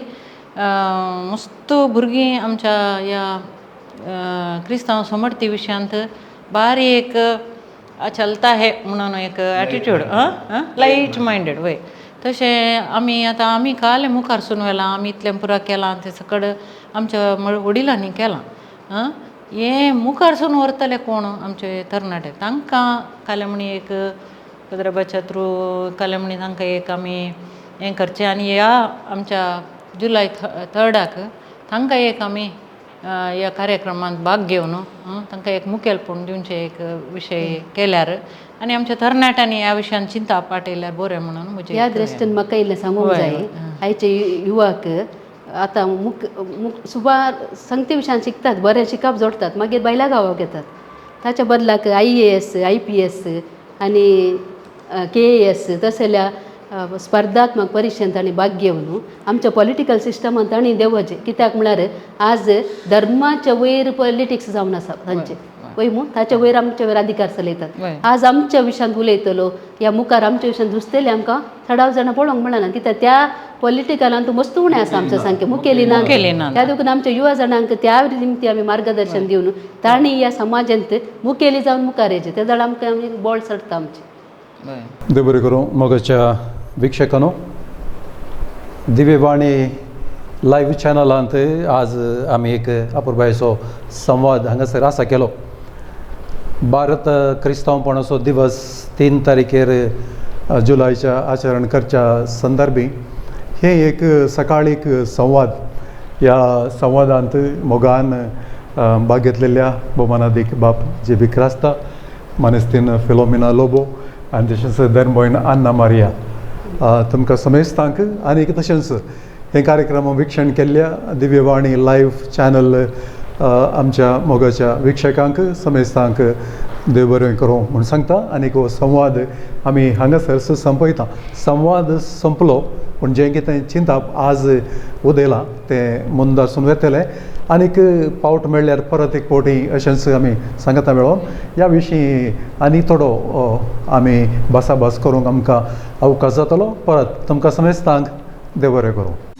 मस्त भुरगीं आमच्या ह्या क्रिस्तांव समर्थी विशयांत बारी एक चलता हे म्हणून एक एटिट्यूड लायट मायंडेड वय. तशें आमी आतां आमी काल मुखार सून व्हेलां, आमी इतलें पुरा केलां तें सकड आमच्या वडिलांनी केलां. हें मुखार सून व्हरतले कोण आमचे तरणाटे, तांकां काल्यां म्हणी एक पद्रबाच्या थ्रू काल्यां म्हणी तांकां एक आमी हें करचें आनी ह्या आमच्या जुलय 3 तांकां एक आमी ह्या कार्यक्रमांत भाग घेवन तांकां एक मुखेलपण दिवचें एक विशय केल्यार आनी आमच्या तरणाट्यांनी ह्या विशयान चिंता पाटयल्यार बरें म्हणून म्हजें
ह्या दृश्टीन म्हाका इल्लें सांगूंक जाय. आयचे युवक आतां मुख मुख सुमार संगते विशयान शिकतात, बरें शिकप जोडटात, मागीर बायल्या गांवाक येतात. ताच्या बदलाक IAS, IPS आनी KAS तसल्या स्पर्धात्मक परिक्षेंत तांणी भाग घेवन आमच्या पॉलिटिकल सिस्टमान तांणी देंवचें. कित्याक म्हळ्यार आज धर्माच्या वयर पॉलिटिक्स जावन आसा तांचे, वय मू, ताच्या वयर आमच्या वयर अधिकार चलयतात. आज आमच्या विशयांत उलयतलो या मुखार आमच्या विशयांत झुजतले आमकां चडाव जाणां पळोवंक मेळना, कित्याक त्या पॉलिटिकलान तूं मस्त उणें आसा आमच्या सामकें मुखेली ना.
मुखेली ना.
त्या देखून आमच्या युवा जाणांक त्या निमती आमी मार्गदर्शन दिवन तांणी ह्या समाजांत मुखेली जावन मुखार येचें, ते जाल्यार आमकां आमी बळ चडटा आमचें.
देव बरें करूं मोगाच्या वीक्षकांनो, दिव्यवाणी लायव्ह चॅनलांत आज आमी एक अपुरबायेचो संवाद हांगासर आसा केलो. भारत क्रिस्तांवपणाचो दिवस 3 तारखेर जुलयच्या आचरण करच्या संदर्भी हे एक सकाळीक संवाद. ह्या संवादांत मोगान भाग घेतलेल्या भोवमानादीक बाप जे बी क्रास्ता, मानेस्तीन फिलोमिना लोबो आनी तशेंच धर्मभयण अन्ना मारिया, तुमकां समेस्तांक आनी तशेंच हे कार्यक्रम वीक्षण केल्ल्या दिव्यवाणी लायव्ह चॅनल आमच्या मोगाच्या वीक्षकांक समेस्तांक देव बरें करूं म्हूण सांगता. आनी हो संवाद आमी हांगासर संपयता. संवाद संपलो पूण जें कितें चिंतप आज उदयलां तें मुंदासून वेतलें आनीक पावट मेळ्ळ्यार परत एक फावटी अशेंच आमी सांगता मेळोन ह्या विशीं आनी थोडो आमी भासाभास करूंक आमकां अवकाश जातलो. परत तुमकां समेस्तांक देव बरें करूं.